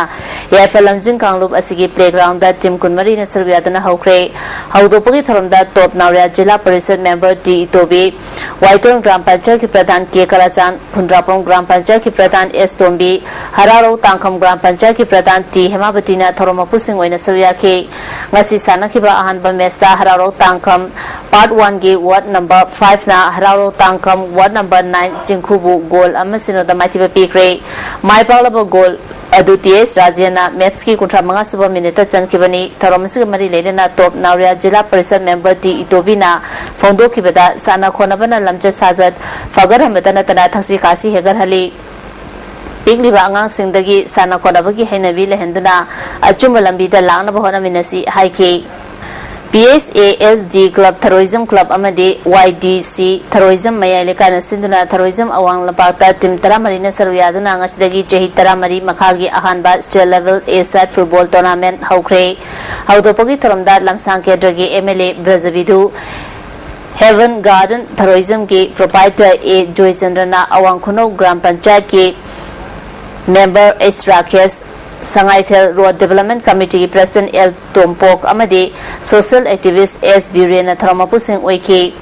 ꯌꯥꯏꯐ ꯂꯝꯖꯤꯡ ꯀꯥꯡꯂꯨꯞ ꯑꯁꯤꯒꯤ ꯄ꯭ꯂꯦꯒ꯭ꯔꯥꯎꯟꯗ ꯇꯤꯝ ꯀꯨꯟꯃꯔꯤꯅ ꯁꯔꯨꯛ ꯌꯥꯗꯨꯅ ꯍꯧꯈ꯭ꯔꯦ꯫ ꯍꯧꯗꯣꯛꯄꯒꯤ ꯊꯧꯔꯝꯗ ꯇꯣꯞ ꯅꯥꯎꯔꯦꯜ ꯖꯤꯂꯥ ꯄꯔꯤꯁꯠ ꯃꯦꯝꯕꯔ ꯇꯤ ꯏꯇꯣꯕꯤ, ꯋꯥꯏꯇꯣꯟ ꯒ꯭ꯔꯥꯝ ꯄꯟꯆꯥꯌꯠꯀꯤ ꯄ꯭ꯔꯙꯥꯟ ꯀꯦ ꯀꯂꯥꯆꯥꯟ, ꯈꯨꯟꯗ꯭ꯔꯥꯛꯄꯝ ꯒ꯭ꯔꯥꯝ ꯄꯟꯆꯥꯌꯠꯀꯤ ꯄ꯭ꯔꯙꯥꯟ ꯑꯦꯁ ꯇꯣꯝꯕꯤ, ꯍꯔꯥꯎꯔꯧ ꯇꯥꯡꯈꯝ ꯒ꯭ꯔꯥꯝ ꯄꯟꯆꯥꯌꯠꯀꯤ ꯄ꯭ꯔꯙꯥꯟ ꯇꯤ ꯍꯦꯃꯥꯕꯇꯤꯅ ꯊꯧꯔꯝ ꯃꯄꯨꯁꯤꯡ ꯑꯣꯏꯅ ꯁꯔꯨꯛ ꯌꯥꯈꯤ꯫ ꯉꯁꯤ ꯁꯥꯟꯅꯈꯤꯕ ꯑꯍꯥꯟꯕ ꯃꯦꯆꯇ ꯍꯔꯥꯎꯔꯧ ꯇꯥꯡꯈꯝ ꯄꯥ Ward one ꯒꯤ ward number five ꯅ ꯍꯔꯥꯎꯔꯣ ꯇꯥꯡꯈꯝ ward number nine ꯆꯤꯡꯈꯨꯕꯨ goal ꯑꯃ ꯁꯤꯅꯣꯗ ꯃꯥꯏꯊꯤꯕ ꯄꯤꯈ꯭ꯔꯦ꯫ ꯃꯥꯏ ꯄꯥꯛꯂꯕ goal ꯑꯗꯨ ꯇꯤ ꯑꯦꯁ ꯔꯥꯖꯦꯟꯅ match ꯀꯤ ꯀꯨꯟꯊ꯭ꯔꯥ ꯃꯉꯥ ꯁꯨꯕ minute ꯇ ꯆꯟꯈꯤꯕꯅꯤ꯫ ꯊꯧꯔꯝ ꯑꯁꯤꯒ ꯃꯔꯤ ꯂꯩꯅꯅ ꯇꯣꯞ ꯅꯥꯎꯔꯤꯌꯥ ꯖꯤꯂꯥ ꯄꯔꯤꯁꯠ member ꯇꯤ ꯏꯇꯣꯕꯤꯅ ꯐꯣꯡꯗꯣꯛꯈꯤꯕꯗ, ꯁꯥꯟꯅ ꯈꯣꯠꯅꯕꯅ ꯂꯝꯆꯠ ꯁꯥꯖꯠ ꯐꯒꯠꯍꯟꯕꯇ ꯅꯠꯇꯅ ꯊꯛꯁꯤ ꯈꯥꯁꯤ ꯍꯦꯟꯒꯠꯍꯜꯂꯤ꯫ ꯄꯤꯛꯂꯤꯕ ꯑꯉꯥꯡꯁꯤꯡꯗꯒꯤ ꯁꯥꯟꯅ ꯈꯣꯠꯅꯕꯒꯤ ꯍꯩꯅꯕꯤ ꯂꯩꯍꯟꯗꯨꯅ ꯑꯆꯨꯝꯕ ꯂꯝꯕꯤꯗ ꯂꯥꯛꯅꯕ ꯍꯣꯠꯅꯃꯤꯟꯅꯁꯤ ꯍꯥꯏꯈꯤ꯫ P S A S D club, ꯊꯔꯣꯏꯖꯝ club ꯑꯃꯗꯤ Y D C ꯊꯔꯣꯏꯖꯝ ꯃꯌꯥꯏ ꯂꯩꯀꯥꯏꯅ ꯁꯤꯟꯗꯨꯅ ꯊꯔꯣꯏꯖꯝ ꯑꯋꯥꯡ ꯂꯝꯄꯥꯛꯇ team ꯇꯔꯥꯃꯔꯤꯅ ꯁꯔꯨꯛ ꯌꯥꯗꯨꯅ ꯉꯁꯤꯗꯒꯤ ꯆꯍꯤ ꯇꯔꯥꯃꯔꯤ ꯃꯈꯥꯒꯤ ꯑꯍꯥꯟꯕ state level A side football tournament ꯍꯧꯈ꯭ꯔꯦ꯫ ꯍꯧꯗꯣꯛꯄꯒꯤ ꯊꯧꯔꯝꯗ ꯂꯝꯁꯥꯡ ꯀꯦꯟꯗ꯭ꯔꯒꯤ M L A Brajabidhu, Heaven Garden ꯊꯔꯣꯏꯖꯝꯒꯤ proprietor A ꯖꯣꯏꯆꯟꯗ꯭ꯔꯅ ꯑꯋꯥꯡ ꯈꯨꯅꯧ ꯒ꯭ꯔꯥꯝ ꯄꯟꯆꯥꯌꯠꯀꯤ member H Rakesh, Sangaithel Road Development Committee ꯒꯤ president L ꯇꯣꯝꯄꯣꯛ ꯑꯃꯗꯤ social activist S ꯕꯤꯔꯦꯟꯅ ꯊꯧꯔꯝ ꯃꯄꯨꯁꯤꯡ ꯑꯣꯏꯈꯤ꯫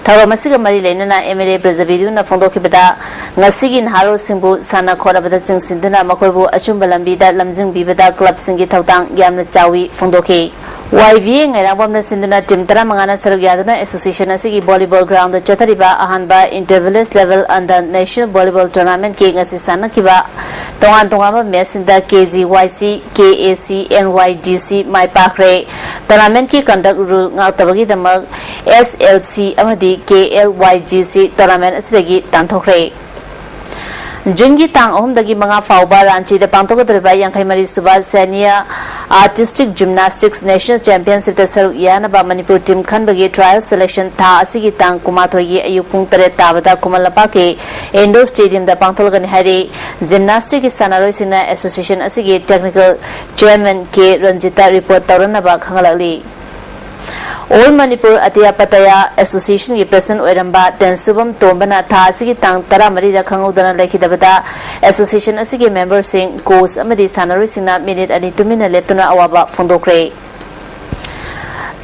ꯊꯧꯔꯝ ꯑꯁꯤꯒ ꯃꯔꯤ ꯂꯩꯅꯅ M L A ꯕ꯭ꯔꯖꯕꯤꯙꯨꯅ ꯐꯣꯡꯗꯣꯛꯈꯤꯕꯗ, ꯉꯁꯤꯒꯤ ꯅꯍꯥꯔꯣꯜꯁꯤꯡꯕꯨ ꯁꯥꯟꯅ ꯈꯣꯠꯅꯕꯗ ꯆꯤꯡꯁꯤꯟꯗꯨꯅ ꯃꯈꯣꯏꯕꯨ ꯑꯆꯨꯝꯕ ꯂꯝꯕꯤꯗ ꯂꯝꯖꯤꯡꯕꯤꯕꯗ club ꯁꯤꯡꯒꯤ ꯊꯧꯗꯥꯡ ꯌꯥꯝꯅ ꯆꯥꯎꯏ ꯐꯣꯡꯗꯣꯛꯈꯤ꯫ Y V A ꯉꯩꯔꯥꯡꯕꯝꯅ ꯁꯤꯟꯗꯨꯅ team ꯇꯔꯥꯃꯉꯥꯅ ꯁꯔꯨꯛ ꯌꯥꯗꯨꯅ association ꯑꯁꯤꯒꯤ volleyball ground ꯗ ꯆꯠꯊꯔꯤꯕ ꯑꯍꯥꯟꯕ inter village level under national volleyball tournament ꯀꯤ ꯉꯁꯤ ꯁꯥꯟꯅꯈꯤꯕ ꯇꯣꯉꯥꯟ ꯇꯣꯉꯥꯟꯕ match ꯁꯤꯡꯗ K G Y C, K A C, N Y D C my ꯄꯥꯛꯈ꯭ꯔꯦ꯫ Tournament ꯀꯤ conduct rule ꯉꯥꯛꯇꯕꯒꯤꯗꯃꯛ S L C ꯑꯃꯗꯤ K L Y G C tournament ꯑꯁꯤꯗꯒꯤ ꯇꯥꯟꯊꯣꯛꯈ꯭ꯔꯦ꯫ ꯖꯨꯟꯒꯤ ꯇꯥꯡ ꯑꯍꯨꯝꯗꯒꯤ ꯃꯉꯥ ꯐꯥꯎꯕ ꯔꯥꯟꯆꯤꯗ ꯄꯥꯡꯊꯣꯛꯀꯗꯧꯔꯤꯕ ꯌꯥꯡꯈꯩ ꯃꯔꯤ ꯁꯨꯕ Senior Artistic Gymnastics National Championship ꯇ ꯁꯔꯨꯛ ꯌꯥꯅꯕ ꯃꯅꯤꯄꯨꯔ team ꯈꯟꯕꯒꯤ trial selection ꯊꯥ ꯑꯁꯤꯒꯤ ꯇꯥꯡ ꯀꯨꯟꯃꯥꯊꯣꯏꯒꯤ ꯑꯌꯨꯛ ꯄꯨꯡ ꯇꯔꯦꯠ ꯇꯥꯕꯗ ꯈꯨꯃꯟ ꯂꯝꯄꯥꯛꯀꯤ indoor stadium ꯗ ꯄꯥꯡꯊꯣꯛꯂꯒꯅꯤ ꯍꯥꯏꯔꯤ꯫ Gymnastic ꯀꯤ ꯁꯥꯟꯅꯔꯣꯏꯁꯤꯡꯅ association ꯑꯁꯤꯒꯤ technical chairman K ꯔꯟꯖꯤꯠꯇ report ꯇꯧꯔꯅꯕ ꯈꯪꯍꯜꯂꯛꯂꯤ꯫ All Manipur Atiya Pataya Association ꯒꯤ president ꯑꯣꯏꯔꯝꯕ ꯇꯦꯟꯁꯨꯕꯝ ꯇꯣꯝꯕꯅ ꯊꯥ ꯑꯁꯤꯒꯤ ꯇꯥꯡ ꯇꯔꯥꯃꯔꯤꯗ ꯈꯪꯍꯧꯗꯅ ꯂꯩꯈꯤꯗꯕꯗ, association ꯑꯁꯤꯒꯤ member ꯁꯤꯡ, coach ꯑꯃꯗꯤ ꯁꯥꯟꯅꯔꯣꯏꯁꯤꯡꯅ minute ꯑꯅꯤ ꯇꯨꯃꯤꯟꯅ ꯂꯦꯞꯇꯨꯅ ꯑꯋꯥꯕ ꯐꯣꯡꯗꯣꯛꯈ꯭ꯔꯦ꯫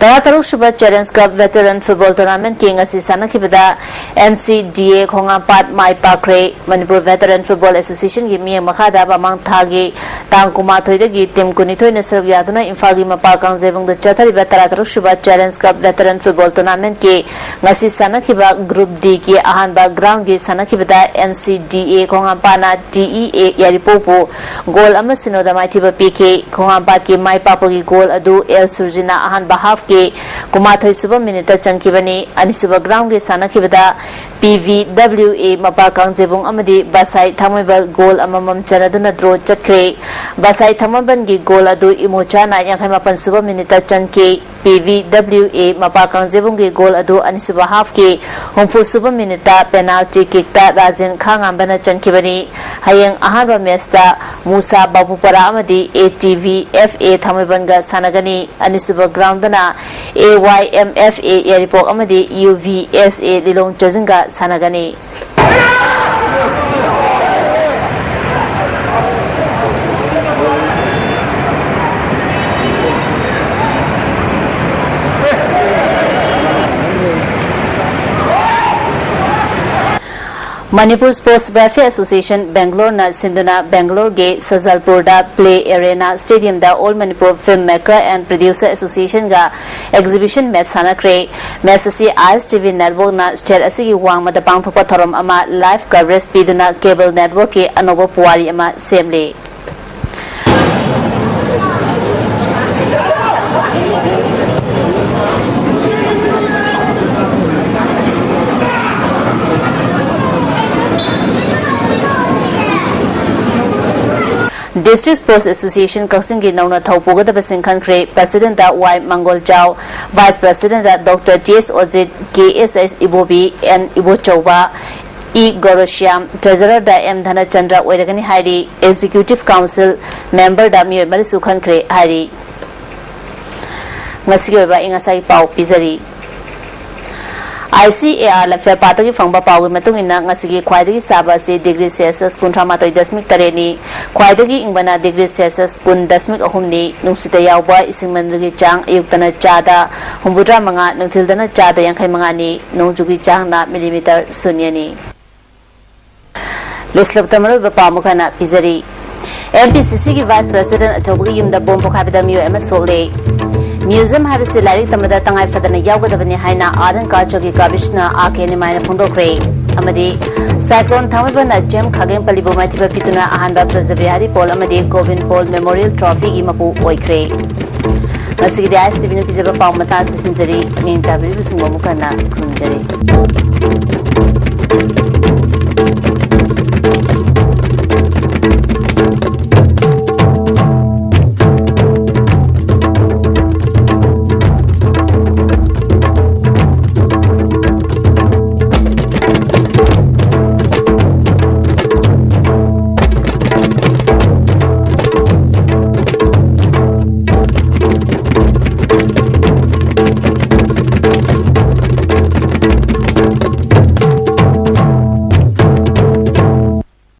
ꯇꯔꯥꯇꯔꯨꯛ ꯁꯨꯕ Challenge Cup Veteran Football Tournamentꯀꯤ ꯉꯁꯤ ꯁꯥꯟꯅꯈꯤꯕꯗ N C D A ꯈꯣꯡꯍꯥꯝꯄꯥꯠ my ꯄꯥꯛꯈ꯭ꯔꯦ꯫ Manipur Veteran Football Associationꯒꯤ ꯃꯤꯠꯌꯦꯡ ꯃꯈꯥꯗ ꯃꯃꯥꯡ ꯊꯥꯒꯤ ꯇꯥꯡ ꯀꯨꯟꯃꯥꯊꯣꯏꯗꯒꯤ team ꯀꯨꯟꯅꯤꯊꯣꯏꯅ ꯁꯔꯨꯛ ꯌꯥꯗꯨꯅ ꯏꯝꯐꯥꯜꯒꯤ ꯃꯄꯥꯜ ꯀꯥꯡꯖꯩꯕꯨꯡꯗ ꯆꯠꯊꯔꯤꯕ ꯇꯔꯥꯇꯔꯨꯛ ꯁꯨꯕ Challenge Cup Veteran Football Tournamentꯀꯤ ꯉꯁꯤ ꯁꯥꯟꯅꯈꯤꯕ Group Dꯒꯤ ꯑꯍꯥꯟꯕ groundꯒꯤ ꯁꯥꯟꯅꯈꯤꯕꯗ N C D A ꯈꯣꯡꯍꯥꯝꯄꯥꯠꯅ T E A ꯌꯥꯏꯔꯤꯄꯣꯛꯄꯨ goal ꯑꯃ ꯁꯤꯅꯣꯗ ꯃꯥꯏꯊꯤꯕ ꯄꯤꯈꯤ꯫ ꯈꯣꯡꯍꯥꯝꯄꯥꯠꯀꯤ ꯃꯥꯏ ꯄꯥꯛꯄꯒꯤ goal ꯑꯗꯨ ꯑꯦꯜ ꯁꯨꯔꯖꯤꯅ ꯑꯍꯥꯟꯕ halfꯀꯤ ꯀꯨꯟꯃꯥꯊꯣꯏ ꯁꯨꯕ minuteꯇ ꯆꯟꯈꯤꯕꯅꯤ꯫ ꯑꯅꯤꯁꯨꯕ groundꯒꯤ ꯁꯥꯟꯅꯈꯤꯕꯗ P V W A ꯃꯄꯥꯜ ꯀꯥꯡꯖꯩꯕꯨꯡ ꯑꯃꯗꯤ ꯕꯁꯥꯏ ꯊꯥꯡꯃꯩꯕꯟ goal ꯑꯃꯃꯝ ꯆꯟꯅꯗꯨꯅ draw ꯆꯠꯈ꯭ꯔꯦ꯫ ꯕꯁꯥꯏ ꯊꯥꯡꯃꯩꯕꯟꯒꯤ goal ꯑꯗꯨ ꯏꯃꯣꯆꯥꯅ ꯌꯥꯡꯈꯩ ꯃꯥꯄꯟ ꯁꯨꯕ minuteꯇ ꯆꯟꯈꯤ꯫ P V W A ꯃꯄꯥꯜ ꯀꯥꯡꯖꯩꯕꯨꯡꯒꯤ goal ꯑꯗꯨ ꯑꯅꯤꯁꯨꯕ halfꯀꯤ ꯍꯨꯝꯐꯨ ꯁꯨꯕ minuteꯇ penalty kickꯇ ꯔꯥꯖꯦꯟ ꯈꯥꯉꯥꯝꯕꯅ ꯆꯟꯈꯤꯕꯅꯤ꯫ ꯍꯌꯦꯡ ꯑꯍꯥꯟꯕ matchꯇ ꯃꯨꯁꯥ ꯕꯥꯕꯨꯄꯥꯔꯥ ꯑꯃꯗꯤ A T V F A ꯊꯥꯡꯃꯩꯕꯟꯒ ꯁꯥꯟꯅꯒꯅꯤ꯫ ꯑꯅꯤꯁꯨꯕ groundꯗꯅ A Y M F A ꯌꯥꯏꯔꯤꯄꯣꯛ ꯑꯃꯗꯤ U V S A ꯂꯤꯂꯣꯡ ꯆꯥꯖꯤꯡꯒ ꯁꯥꯟꯅꯒꯅꯤ꯫ Manipur Sports Welfare Association Bangaloreꯅ ꯁꯤꯟꯗꯨꯅ Bangaloreꯒꯤ ꯁꯖꯜꯄꯨꯔꯗ Play Arena Stadiumꯗ All Manipur Filmmaker and Producer Associationꯒ exhibition match ꯁꯥꯟꯅꯈ꯭ꯔꯦ꯫ Match ꯑꯁꯤ I S T V networkꯅ state ꯑꯁꯤꯒꯤ ꯋꯥꯡꯃꯗ ꯄꯥꯡꯊꯣꯛꯄ ꯊꯧꯔꯝ ꯑꯃ live coverage ꯄꯤꯗꯨꯅ cable networkꯀꯤ ꯑꯅꯧꯕ ꯄꯨꯋꯥꯔꯤ ꯑꯃ ꯁꯦꯝꯂꯤ꯫ District Sports Association ꯀꯛꯆꯤꯡꯒꯤ ꯅꯧꯅ ꯊꯧ ꯄꯨꯒꯗꯕꯁꯤꯡ ꯈꯟꯈ꯭ꯔꯦ꯫ Presidentꯇ ꯋꯥꯏ ꯃꯪꯒꯣꯜꯖꯥꯎ, Vice Presidentꯇ Doctor T S ꯑꯣꯖꯤꯠ, K S S ꯏꯕꯣꯕꯤ, N ꯏꯕꯣꯆꯧꯕ, ꯏ ꯒꯧꯔꯁ꯭ꯌꯥꯝ, Treasurerꯗ ꯑꯦꯝ ꯙꯅꯆꯟꯗ꯭ꯔ ꯑꯣꯏꯔꯒꯅꯤ ꯍꯥꯏꯔꯤ꯫ Executive Council memberꯗ ꯃꯤꯑꯣꯏ ꯃꯔꯤꯁꯨ ꯈꯟꯈ꯭ꯔꯦ ꯍꯥꯏꯔꯤ꯫ ꯉꯁꯤꯒꯤ ꯑꯣꯏꯕ ꯑꯏꯪ ꯑꯁꯥꯒꯤ ꯄꯥꯎ ꯄꯤꯖꯔꯤ꯫ ICAR ꯂꯝꯐꯦꯜꯄꯥꯠꯇꯒꯤ ꯐꯪꯕ ꯄꯥꯎꯒꯤ ꯃꯇꯨꯡ ꯏꯟꯅ, ꯉꯁꯤꯒꯤ ꯈ꯭ꯋꯥꯏꯗꯒꯤ ꯁꯥꯕ ꯑꯁꯤ ꯗꯤꯒ꯭ꯔꯤ ꯁꯦꯜꯁꯤꯌꯁ ꯀꯨꯟꯊ꯭ꯔꯥ ꯃꯥꯊꯣꯏ ꯗꯁꯃꯤꯛ ꯇꯔꯦꯠꯅꯤ, ꯈ꯭ꯋꯥꯏꯗꯒꯤ ꯏꯪꯕꯅ ꯗꯤꯒ꯭ꯔꯤ ꯁꯦꯜꯁꯤꯌꯁ ꯀꯨꯟ ꯗꯁꯃꯤꯛ ꯑꯍꯨꯝꯅꯤ, ꯅꯨꯡꯁꯤꯠꯇ ꯌꯥꯎꯕ ꯏꯁꯤꯡ ꯃꯅꯤꯜꯒꯤ ꯆꯥꯡ ꯑꯌꯨꯛꯇꯅ ꯆꯥꯗ ꯍꯨꯝꯐꯨꯇꯔꯥ ꯃꯉꯥ, ꯅꯨꯡꯊꯤꯜꯗꯅ ꯆꯥꯗ ꯌꯥꯡꯈꯩ ꯃꯉꯥꯅꯤ, ꯅꯣꯡꯖꯨꯒꯤ ꯆꯥꯡꯅ ꯃꯤꯂꯤꯃꯤꯇꯔ ꯁꯨꯟꯌꯅꯤ꯫ ꯂꯣꯏꯁꯤꯜꯂꯛꯄꯗ ꯃꯔꯨꯑꯣꯏꯕ ꯄꯥꯎ ꯑꯃꯨꯛ ꯍꯟꯅ ꯄꯤꯖꯔꯤ꯫ MPCCꯒꯤ vice president ꯑꯆꯧꯕꯒꯤ ꯌꯨꯝꯗ bomb ꯄꯣꯈꯥꯏꯕꯗ ꯃꯤꯑꯣꯏ ꯑꯃ ꯁꯣꯛꯂꯦ꯫ Museum ꯍꯥꯏꯕꯁꯤ ꯂꯥꯏꯔꯤꯛ ꯇꯝꯕꯗ ꯇꯉꯥꯏ ꯐꯗꯅ ꯌꯥꯎꯒꯗꯕꯅꯤ ꯍꯥꯏꯅ Art and Cultureꯒꯤ commissioner R K ꯅꯤꯃꯥꯏꯅ ꯐꯣꯡꯗꯣꯛꯈ꯭ꯔꯦ꯫ ꯑꯃꯗꯤ cyclone ꯊꯥꯡꯃꯩꯕꯟꯅ J M ꯈꯥꯒꯦꯝꯄꯜꯂꯤꯕꯨ ꯃꯥꯏꯊꯤꯕ ꯄꯤꯗꯨꯅ ꯑꯍꯥꯟꯕ ꯕ꯭ꯔꯖꯕꯤꯍꯥꯔꯤ ꯄꯣꯜ ꯑꯃꯗꯤ ꯒꯣꯕꯤꯟ ꯄꯣꯜ memorial trophyꯒꯤ ꯃꯄꯨ ꯑꯣꯏꯈ꯭ꯔꯦ꯫ ꯉꯁꯤꯒꯤꯗꯤ ISTVꯅ ꯄꯤꯖꯕ ꯄꯥꯎ ꯃꯇꯥꯡ ꯂꯣꯏꯁꯤꯟꯖꯔꯤ꯫ ꯃꯤꯡ ꯇꯥꯕꯤꯔꯤꯕꯁꯤꯡꯕꯨ ꯑꯃꯨꯛ ꯍꯟꯅ ꯈꯨꯔꯨꯝꯖꯔꯤ꯫